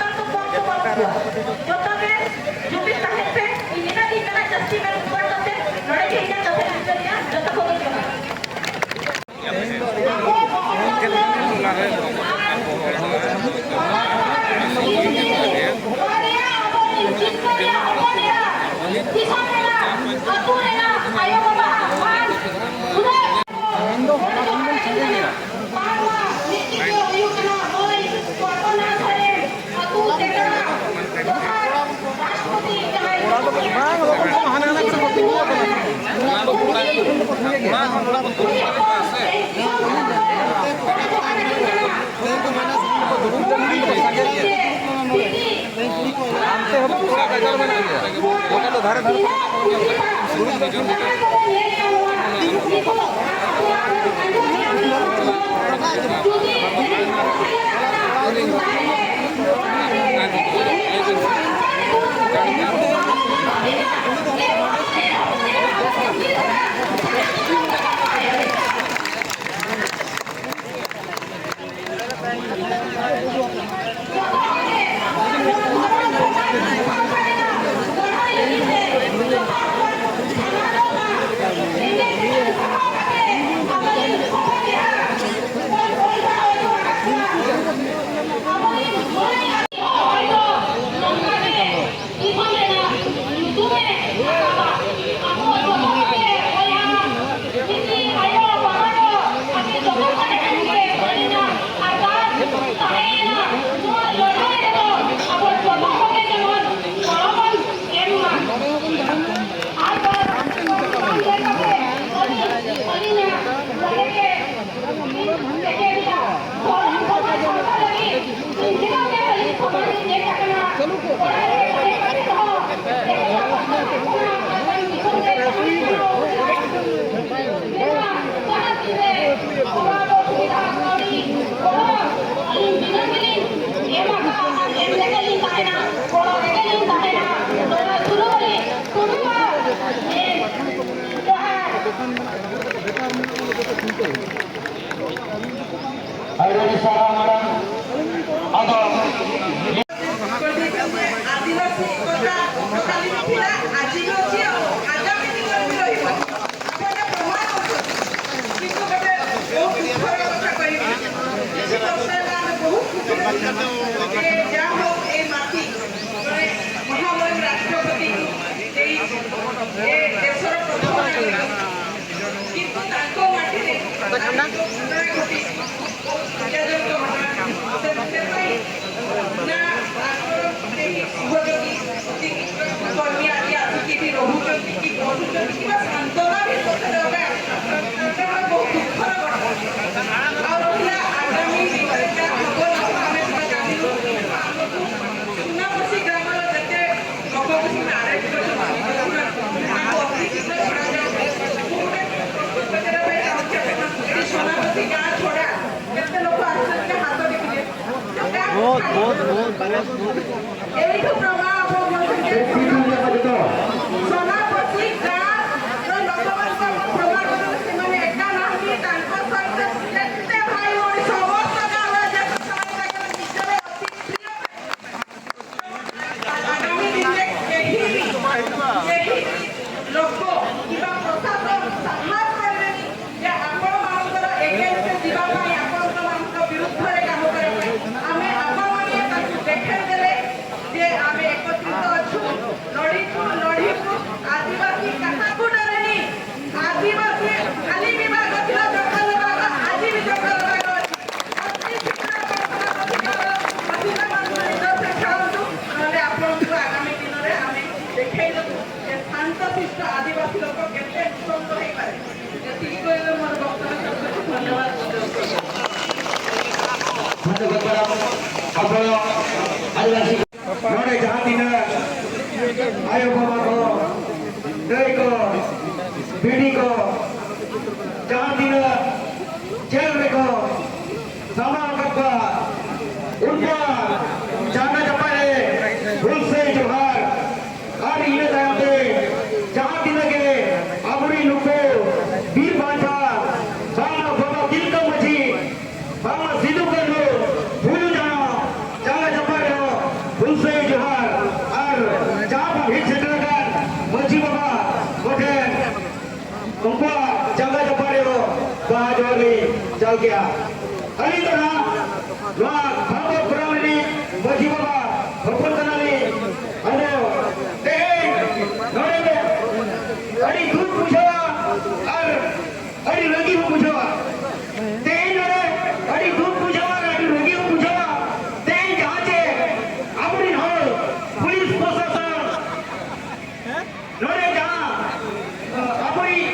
ᱫᱤᱥᱚᱢ ᱨᱮᱱᱟᱜ, ᱟᱹᱛᱩ ᱨᱮᱱᱟᱜ ᱟᱭᱳ ᱵᱟᱵᱟ ᱟᱨ ᱩᱱᱟᱹᱜ ᱵᱟᱝᱢᱟ ᱢᱤᱫᱴᱤᱡ ᱜᱮ ᱦᱩᱭᱩᱜ ᱠᱟᱱᱟ ᱢᱟᱹᱭ ᱠᱚᱞᱯᱚᱱᱟ ᱥᱚᱨᱮᱱ, ᱟᱹᱛᱩ ᱛᱮᱜᱮ ᱫᱚᱥᱟᱨ ᱨᱟᱥᱴᱨᱚᱯᱚᱛᱤ ᱡᱟᱦᱟᱸᱭ ᱠᱚᱲᱟ ᱫᱚ ᱵᱟᱝ, ᱦᱟᱱᱟ ᱦᱟᱱᱟ ᱠᱚᱨᱮ ᱠᱚ ᱛᱤᱸᱜᱩ ᱟᱠᱟᱱᱟ᱾ ᱩᱱᱤ ᱦᱚᱸ ᱠᱚᱲᱟ ᱫᱚ ᱦᱟᱱᱟ ᱦᱟᱱᱟ ᱠᱚᱨᱮ ᱠᱚ ᱛᱤᱸᱜᱩ ᱟᱠᱟᱱᱟ᱾ ᱦᱟᱱᱛᱮ ᱦᱚᱸ ᱯᱩᱨᱟ ᱜᱟᱡᱟᱲ ᱢᱮᱱᱟᱜ ᱜᱮᱭᱟ᱾ ᱱᱚᱛᱮ ᱫᱚ ᱫᱷᱟᱨᱮ ᱫᱷᱟᱨᱮ ᱛᱮ ᱢᱮᱱᱟᱜ ᱜᱮᱭᱟ᱾ ଏଇଠୁ ପ୍ରମାଣ ଆପଣ ପାଉଛନ୍ତି ଯେ ସୋନାପତି ଗାଁର ଲୋକମାନଙ୍କୁ ଆପଣ ପ୍ରମାଣ କରୁଛନ୍ତି, ସେମାନେ ଏକା ନାହାନ୍ତି, ତାଙ୍କ ସହିତ ଯେତେ ଭାଇ ଭଉଣୀ ସମସ୍ତ ଗାଁର ଯେ ସୋନାପତି ନିଜର ଅତି ପ୍ରିୟ ଭାଇ। ଆଗାମୀ ଦିନରେ କେହି ବି, କେହି ବି ଲୋକ କିମ୍ବା ପ୍ରଶାସନ ସାହସ କରିବେନି ଯେ ଆପଣମାନଙ୍କର against ରେ ଯିବା ପାଇଁ, ଆପଣମାନଙ୍କ ବିରୁଦ୍ଧରେ କାମ କରିବା ପାଇଁ। ଆମେ ଆପଣମାନେ ତାକୁ ଦେଖେଇ ଦେଲେ ଯେ ଆମେ ଏକତ୍ରିତ ଅଛୁ, ଲଢ଼ିଛୁ, ଲଢ଼ିବୁ। ଆଦିବାସୀ କାହାକୁ ଡରେନି। ଆଦିବାସୀ ଖାଲି ବିଭାଗ ଥିଲା ଜଙ୍ଗଲ ବିଭାଗ, ଆଜି ବି ଜଙ୍ଗଲ ବିଭାଗ ଅଛି। ଅତି ଶୀଘ୍ର କୌଶଳ ଅଧିକାର ଅଧିକାରମାନଙ୍କୁ ନିଜେ ଖେଳନ୍ତୁ, ନହେଲେ ଆପଣଙ୍କୁ ଆଗାମୀ ଦିନରେ ଆମେ ଦେଖେଇଦେବୁ ଯେ ଶାନ୍ତ ଶିଷ୍ଟ ଆଦିବାସୀ ଲୋକ କେତେ ନୃଶଂସ ହେଇପାରେ। ଏତିକି କହିଲେ ମୋର ବକ୍ତବ୍ୟ ଶେଷ କରୁଛି। ଧନ୍ୟବାଦ। ଧନ୍ୟବାଦ ମ୍ୟାଡାମ। ଆପଣ ଆଦିବାସୀ ᱱᱚᱰᱮ ᱡᱟᱦᱟᱸ ᱛᱤᱱᱟᱹᱜ ᱟᱭᱳ ᱵᱟᱵᱟ ᱠᱚ, ᱫᱟᱹᱭ ᱠᱚ, ᱵᱤᱴᱤ ᱠᱚ, ᱡᱟᱦᱟᱸ ᱛᱤᱱᱟᱹᱜ ᱡᱮᱞ ᱨᱮᱠᱚ ᱥᱟᱢᱵᱟᱣ ᱟᱠᱟᱫ ᱠᱚᱣᱟ, ᱩᱱᱠᱩᱣᱟᱜ ᱡᱟᱸᱜᱟ ᱡᱟᱯᱟᱜ ᱨᱮ ᱦᱩᱞᱥᱟᱹᱭ ᱡᱚᱦᱟᱨ᱾ ᱟᱨ ᱤᱱᱟᱹ ᱛᱟᱭᱚᱢ ᱛᱮ ᱡᱟᱦᱟᱸ ᱛᱤᱱᱟᱹᱜ ᱜᱮ ᱟᱵᱚᱨᱮᱱ ᱱᱩᱠᱩ ᱵᱤᱨ ᱵᱟᱱᱴᱟ, ᱵᱟᱝᱢᱟ ᱵᱟᱵᱟ ᱛᱤᱞᱠᱟᱹ ᱢᱟᱹᱡᱷᱤ, ᱵᱟᱝᱢᱟ ᱥᱤᱫᱩ ᱠᱟᱹᱱᱦᱩ, ᱯᱷᱩᱞᱩ ᱡᱷᱟᱱᱚ ᱡᱟᱸᱜᱟ ᱡᱟᱯᱟᱜ ᱨᱮᱦᱚᱸ ᱦᱩᱞᱥᱟᱹᱭ ᱡᱚᱦᱟᱨ᱾ ᱟᱨ ᱡᱟᱦᱟᱸ ᱵᱚᱱ ᱦᱮᱡ ᱥᱮᱴᱮᱨ ᱟᱠᱟᱱ ᱢᱟᱹᱡᱷᱤ ᱵᱟᱵᱟ ᱠᱚᱴᱷᱮᱱ ᱩᱱᱠᱩᱣᱟᱜ ᱡᱟᱸᱜᱟ ᱡᱟᱯᱟᱜ ᱨᱮᱦᱚᱸ ᱵᱟᱦᱟ ᱡᱚᱦᱟᱨ ᱞᱤᱧ ᱪᱟᱞ ᱠᱮᱜᱼᱟ᱾ ᱟᱹᱞᱤᱧ ᱫᱚ ᱱᱟᱦᱟᱜ ᱱᱚᱣᱟ ᱵᱷᱟᱜᱚᱛ ᱯᱩᱨᱟ ᱨᱤᱱᱤᱡ ᱢᱟᱹᱡᱷᱤ ᱵᱟᱵᱟ ᱦᱚᱯᱚᱱ ᱠᱟᱱᱟᱞᱤᱧ᱾ ᱟᱫᱚ ᱛᱮᱦᱮᱧ ᱱᱚᱰᱮ ᱫᱚ ᱟᱹᱰᱤ ᱫᱩᱠ ᱵᱩᱡᱷᱟᱹᱜᱼᱟ ᱟᱨ ᱟᱹᱰᱤ ᱨᱟᱹᱜᱤ ᱦᱚᱸ ᱵᱩᱡᱷᱟᱹᱜᱼᱟ᱾ ᱛᱮᱦᱮᱧ ᱱᱚᱰᱮ ᱟᱹᱰᱤ ᱫᱩᱠ ᱵᱩᱡᱷᱟᱹᱜᱼᱟ ᱟᱨ ᱟᱹᱰᱤ ᱨᱟᱹᱜᱤ ᱦᱚᱸ ᱵᱩᱡᱷᱟᱹᱜᱼᱟ᱾ ᱛᱮᱦᱮᱧ ᱡᱟᱦᱟᱸ ᱪᱮ ᱟᱵᱚᱨᱤᱱ ᱦᱚᱲ, ᱯᱩᱞᱤᱥ ᱯᱨᱚᱥᱟᱥᱚᱱ, ᱱᱚᱰᱮ ᱡᱟᱦᱟᱸ, ᱟᱵᱚᱭᱤᱡ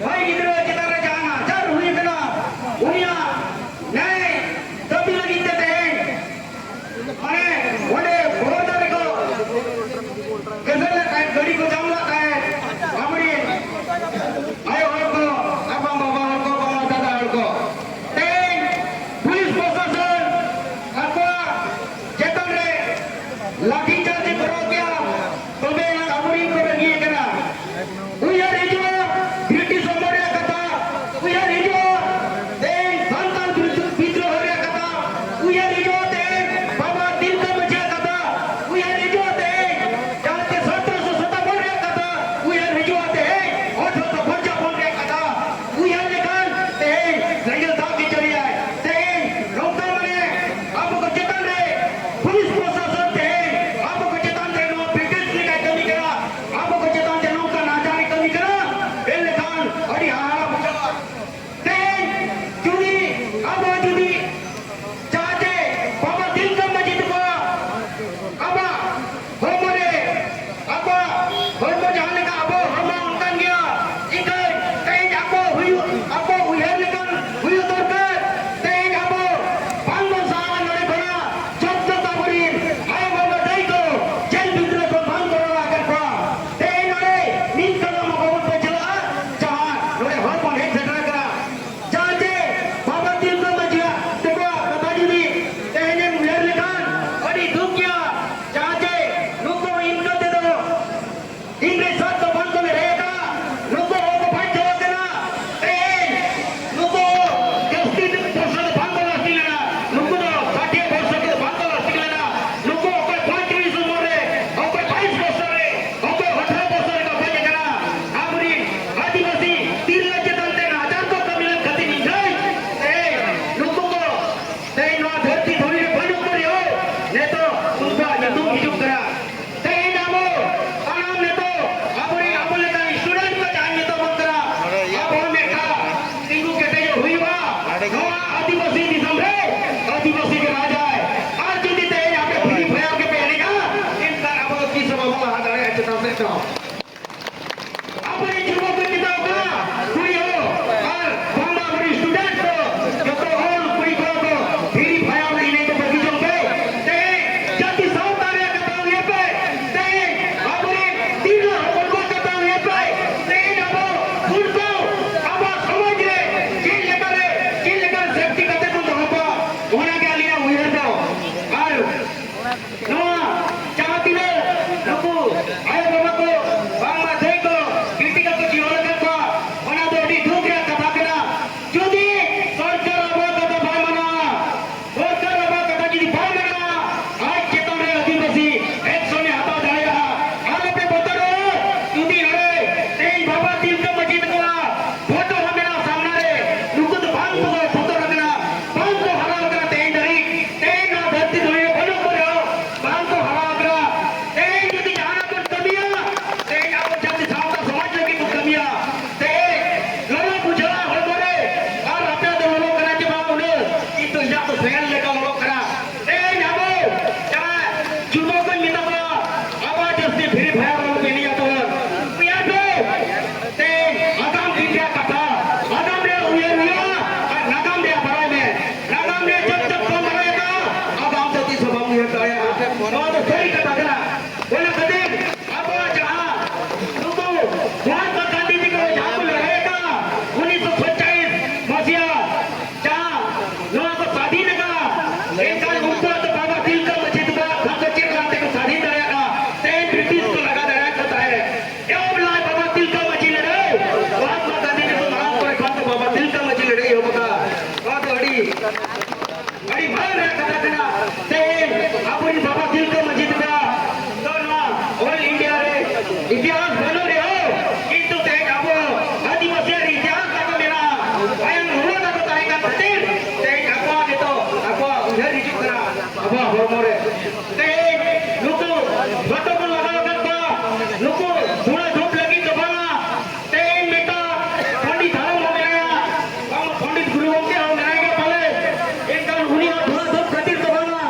ᱢᱟᱹᱭ ᱜᱤᱫᱽᱨᱟᱹ ᱪᱮᱛᱟᱱ ᱨᱮ ᱡᱟᱦᱟᱸ ᱱᱟᱦᱟᱪᱟᱨ ᱦᱩᱭ ᱟᱠᱟᱱᱟ, ᱩᱱᱤᱭᱟᱜ ᱱᱟᱭ ᱫᱟᱹᱵᱤ ᱞᱟᱹᱜᱤᱫ ᱛᱮ ᱛᱮᱦᱮᱧ ᱢᱟᱱᱮ ᱚᱸᱰᱮ ᱵᱚᱲᱚ ᱩᱱᱠᱩ ᱟᱵᱚᱣᱟᱜ ᱥᱚᱢᱟᱡᱽ ᱨᱮ ᱪᱮᱫ ᱞᱮᱠᱟᱨᱮ, ᱪᱮᱫ ᱞᱮᱠᱟᱱ ᱥᱮᱯᱴᱤ ᱠᱟᱛᱮ ᱵᱚᱱ ᱫᱚᱦᱚ ᱠᱚᱣᱟ, ᱚᱱᱟᱜᱮ ᱟᱹᱞᱤᱧᱟᱜ ᱩᱭᱦᱟᱹᱨ ᱫᱚ᱾ ᱟᱨ ᱱᱚᱣᱟ ᱡᱟᱦᱟᱸ ᱛᱤᱱᱟᱹᱜ ᱱᱩᱠᱩ ᱟᱭᱳ ᱵᱟᱵᱟ ᱠᱚ ᱵᱟᱝᱢᱟ ᱫᱟᱹᱭ ᱠᱚ ᱵᱤᱴᱤ ᱠᱚᱠᱚ ᱡᱤᱦᱚᱞ ᱟᱠᱟᱫ ᱠᱚᱣᱟ, ᱚᱱᱟ ᱫᱚ ᱟᱹᱰᱤ ᱫᱩᱠ ᱨᱮᱭᱟᱜ ᱠᱟᱛᱷᱟ ᱠᱟᱱᱟ᱾ ᱡᱩᱫᱤ ᱥᱚᱨᱠᱟᱨ ᱟᱵᱚᱣᱟᱜ ᱠᱟᱛᱷᱟ ᱵᱟᱭ ᱢᱟᱱᱟᱣᱟ, ᱥᱚᱨᱠᱟᱨ ᱟᱵᱚᱣᱟᱜ ᱠᱟᱛᱷᱟ ᱡᱩᱫᱤ ᱵᱟᱭ ᱢᱟᱱᱟᱣᱟ, ᱟᱡ ᱪᱮᱛᱟᱱ ᱨᱮ ᱟᱹᱫᱤᱵᱟᱹᱥᱤ action ᱮ ᱦᱟᱛᱟᱣ ᱫᱟᱲᱮᱭᱟᱜᱼᱟ᱾ ᱟᱞᱚᱯᱮ ᱵᱚᱛᱚᱨᱚᱜ᱾ ᱡᱩᱫᱤ ᱱᱚᱰᱮ ᱛᱮᱦᱮᱧ ᱵᱟᱵᱟ ᱛᱤᱞᱠᱟᱹ ᱢᱟᱹᱡᱷᱤ ᱛᱟᱠᱚᱣᱟᱜ ᱯᱷᱳᱴᱳ ᱦᱚᱸ ᱢᱮᱱᱟᱜᱼᱟ ᱥᱟᱢᱱᱟ ᱨᱮ, ᱱᱩᱠᱩ ᱫᱚ ᱵᱟᱝ ᱠᱚ ᱵᱚᱛᱚᱨ ᱟᱠᱟᱱᱟ, ᱵᱟᱝ ᱠᱚ ᱦᱟᱨᱟ ᱟᱠᱟᱱᱟ ᱛᱮᱦᱮᱧ ᱫᱷᱟᱹᱨᱤᱡ᱾ ᱛᱮᱦᱮᱧ ᱱᱚᱣᱟ ᱫᱷᱟᱹᱨᱛᱤ ᱫᱷᱩᱲᱤ ᱨᱮ ᱵᱟᱹᱱᱩᱜ ᱠᱚ ᱨᱮᱦᱚᱸ ᱵᱟᱝ ᱠᱚ ᱦᱟᱨᱟ ᱟᱠᱟᱱᱟ᱾ ᱛᱮᱦᱮᱧ ᱡᱩᱫᱤ ᱡᱟᱦᱟᱱᱟᱜ ᱵᱚᱱ ᱠᱟᱹᱢᱤᱭᱟ, ᱛᱮᱦᱮᱧ ᱟᱵᱚ ᱡᱟᱹᱛᱤ ᱥᱟᱶᱛᱟ ᱥᱚᱢᱟᱡᱽ ᱞᱟᱹᱜᱤᱫ ᱵᱚᱱ ᱠᱟᱹᱢᱤᱭᱟ᱾ ᱛᱮᱦᱮᱧ ᱞᱚᱞᱚ ᱵᱩᱡᱷᱟᱹᱜᱼᱟ ᱦᱚᱲᱢᱚ ᱨᱮ, ᱟᱨ ᱟᱯᱮ ᱫᱚ ᱞᱚᱞᱚ ᱠᱟᱱᱟ ᱪᱮ ᱵᱟᱝ ᱩᱱᱟᱹᱜ, ᱠᱤᱱᱛᱩ ᱤᱧᱟᱹᱜ ᱫᱚ ᱯᱷᱮᱱ ᱞᱮᱠᱟ ᱞᱚᱞᱚ ᱠᱟᱱᱟ᱾ ᱛᱮᱦᱮᱧ ᱟᱵᱚ ᱡᱟᱦᱟᱸ ᱡᱩᱵᱚᱠ ᱠᱚᱧ ᱢᱮᱛᱟ ᱠᱚᱣᱟ, ᱟᱵᱚ ᱡᱟᱹᱥᱛᱤ Free Fire ᱨᱮ ᱵᱚᱱ ᱮᱱᱮᱡ ᱟᱵᱚᱱ᱾ ᱩᱭᱦᱟᱹᱨ ᱯᱮ, ᱛᱮᱦᱮᱧ ᱟᱜᱟᱢ ᱫᱤᱱ ᱨᱮᱭᱟᱜ ᱠᱟᱛᱷᱟ, ᱟᱜᱟᱢ ᱨᱮᱭᱟᱜ ᱩᱭᱦᱟᱹᱨ ᱦᱩᱭᱩᱜᱼᱟ, ᱟᱨ ᱱᱟᱜᱟᱢ ᱨᱮᱭᱟᱜ ᱵᱟᱲᱟᱭ ᱢᱮ᱾ ᱱᱟᱜᱟᱢ ᱨᱮ ᱡᱚᱵ ᱛᱚᱠ ᱵᱟᱢ ᱵᱟᱲᱟᱭᱟ, ᱟᱜᱟᱢ ᱫᱚ ᱛᱤᱥ ᱦᱚᱸ ᱵᱟᱢ ᱩᱭᱦᱟᱹᱨ ᱫᱟᱲᱮᱭᱟᱜᱼᱟ᱾ ᱱᱚᱣᱟ ᱫᱚ ᱥᱟᱹᱨᱤ ᱠᱟᱛᱷᱟ ᱠᱟᱱᱟ᱾ ᱚᱱᱟ ᱠᱷᱟᱹᱛᱤᱨ ᱟᱵᱚᱣᱟᱜ ᱡᱟᱦᱟᱸ ᱱᱩᱠᱩ ᱢᱚᱦᱟᱛᱢᱟ ᱜᱟᱱᱫᱷᱤ ᱡᱤ ᱠᱚ ᱡᱟᱦᱟᱸ ᱠᱚ ᱞᱟᱹᱲᱦᱟᱹᱭ ᱟᱠᱟᱫ ᱩᱱᱤᱥᱥᱚ ᱥᱟᱛᱪᱚᱞᱞᱤᱥ ᱢᱟᱥᱤᱭᱟ, ᱡᱟᱦᱟᱸ ᱱᱚᱣᱟ ᱠᱚ ᱥᱟᱹᱫᱷᱤᱱ ᱟᱠᱟᱫ, ᱮᱱᱠᱷᱟᱱ ᱩᱱᱠᱩᱣᱟᱜ ᱫᱚ ᱵᱟᱵᱟ ᱛᱤᱞᱠᱟᱹ ᱢᱟᱹᱡᱷᱤ ᱛᱟᱠᱚᱣᱟᱜ ᱠᱷᱟᱱ ᱫᱚ ᱪᱮᱫ ᱞᱮᱠᱟᱛᱮ ᱠᱚ ᱥᱟᱹᱫᱷᱤᱱ ᱫᱟᱲᱮᱭᱟᱜᱼᱟ? ᱛᱮᱦᱮᱧ ᱵᱨᱤᱴᱤᱥ ᱠᱚ ᱞᱟᱜᱟ ᱫᱟᱲᱮᱭᱟᱜ ᱠᱚ ᱛᱟᱦᱮᱸᱫ᱾ ᱮᱦᱚᱵ ᱞᱮᱱᱟᱭ ᱵᱟᱵᱟ ᱛᱤᱞᱠᱟᱹ ᱢᱟᱹᱡᱷᱤ ᱞᱟᱹᱲᱦᱟᱹᱭ, ᱢᱚᱦᱟᱛᱢᱟ ᱜᱟᱱᱫᱷᱤ ᱡᱤ ᱠᱚ ᱢᱟᱲᱟᱝ ᱠᱚᱨᱮ ᱠᱷᱟᱱ ᱫᱚ ᱵᱟᱵᱟ ᱛᱤᱞᱠᱟᱹ ᱢᱟᱹᱡᱷᱤ ᱞᱟᱹᱲᱦᱟᱹᱭ ᱮᱦᱚᱵ ᱟᱠᱟᱫᱟ᱾ ᱱᱚᱣᱟ ᱫᱚ ᱟᱹᱰᱤ ᱟᱹᱰᱤ ᱢᱟᱨᱟᱝ ᱨᱮᱭᱟᱜ ᱠᱟᱛᱷᱟ ᱠᱟᱱᱟ᱾ ᱛᱮᱦᱮᱧ ᱟᱵᱚᱨᱮᱱ ᱵᱟᱵᱟ ᱛᱤᱞᱠᱟᱹ ᱢᱟᱹᱡᱷᱤ ᱛᱟᱠᱚ ᱫᱚ ᱱᱚᱣᱟ all India ᱨᱮ ᱤᱛᱤᱦᱟᱥ ᱵᱟᱹᱱᱩᱜ ᱨᱮᱦᱚᱸ, ᱠᱤᱱᱛᱩ ᱛᱮᱦᱮᱧ ᱟᱵᱚ ᱟᱹᱫᱤᱵᱟᱹᱥᱤᱭᱟᱜ ᱤᱛᱤᱦᱟᱥ ᱛᱟᱠᱚ ᱢᱮᱱᱟᱜᱼᱟ᱾ ᱛᱟᱭᱚᱢ ᱨᱩᱣᱟᱹᱲ ᱛᱟᱠᱚ ᱛᱟᱦᱮᱸ ᱠᱟᱱ ᱠᱷᱟᱹᱛᱤᱨ ᱛᱮᱦᱮᱧ ᱟᱠᱚᱣᱟᱜ ᱱᱤᱛᱚᱜ ᱟᱠᱚᱣᱟᱜ ᱩᱭᱦᱟᱹᱨ ᱦᱤᱡᱩᱜ ᱠᱟᱱᱟ ᱟᱵᱚᱣᱟᱜ ᱦᱚᱲᱢᱚ ᱨᱮ᱾ ᱛᱮᱦᱮᱧ ᱱᱩᱠᱩ ᱯᱷᱳᱴᱳ ᱠᱚ ᱞᱟᱜᱟᱣ ᱟᱠᱟᱫ ᱠᱚᱣᱟ, ᱱᱩᱠᱩ ᱫᱷᱩᱲᱟᱹ ᱫᱷᱩᱯ ᱞᱟᱹᱜᱤᱫ ᱫᱚ ᱵᱟᱝᱟ, ᱛᱮᱦᱮᱧ ᱢᱤᱫᱴᱟᱝ ᱯᱚᱱᱰᱤᱛ ᱦᱟᱲᱟᱢ ᱦᱚᱸ ᱢᱮᱱᱟᱭᱟ, ᱵᱟᱝ ᱯᱚᱱᱰᱤᱛ ᱜᱩᱨᱩ ᱜᱚᱢᱠᱮ ᱦᱚᱸ ᱢᱮᱱᱟᱭ ᱜᱮᱭᱟ ᱯᱟᱞᱮ, ᱮᱱᱠᱷᱟᱱ ᱩᱱᱤ ᱦᱚᱸ ᱫᱷᱩᱲᱟᱹ ᱫᱷᱩᱯ ᱠᱷᱟᱹᱛᱤᱨ ᱫᱚ ᱵᱟᱝᱟ,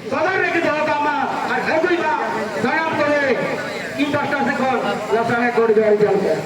ᱥᱚᱫᱚᱨ ᱨᱮᱜᱮ ᱫᱚᱦᱚ ᱠᱟᱜ ᱢᱟ ᱟᱨ ᱟᱹᱜᱩᱭ ᱢᱟ᱾ ᱥᱟᱱᱟᱢ ᱠᱚᱜᱮ ᱤᱧ ᱯᱟᱦᱴᱟ ᱥᱮᱫ ᱠᱷᱚᱱ ᱞᱟᱥᱟᱲᱦᱮᱫ ᱜᱚᱰ ᱡᱚᱦᱟᱨ ᱡᱚᱦᱟᱨ᱾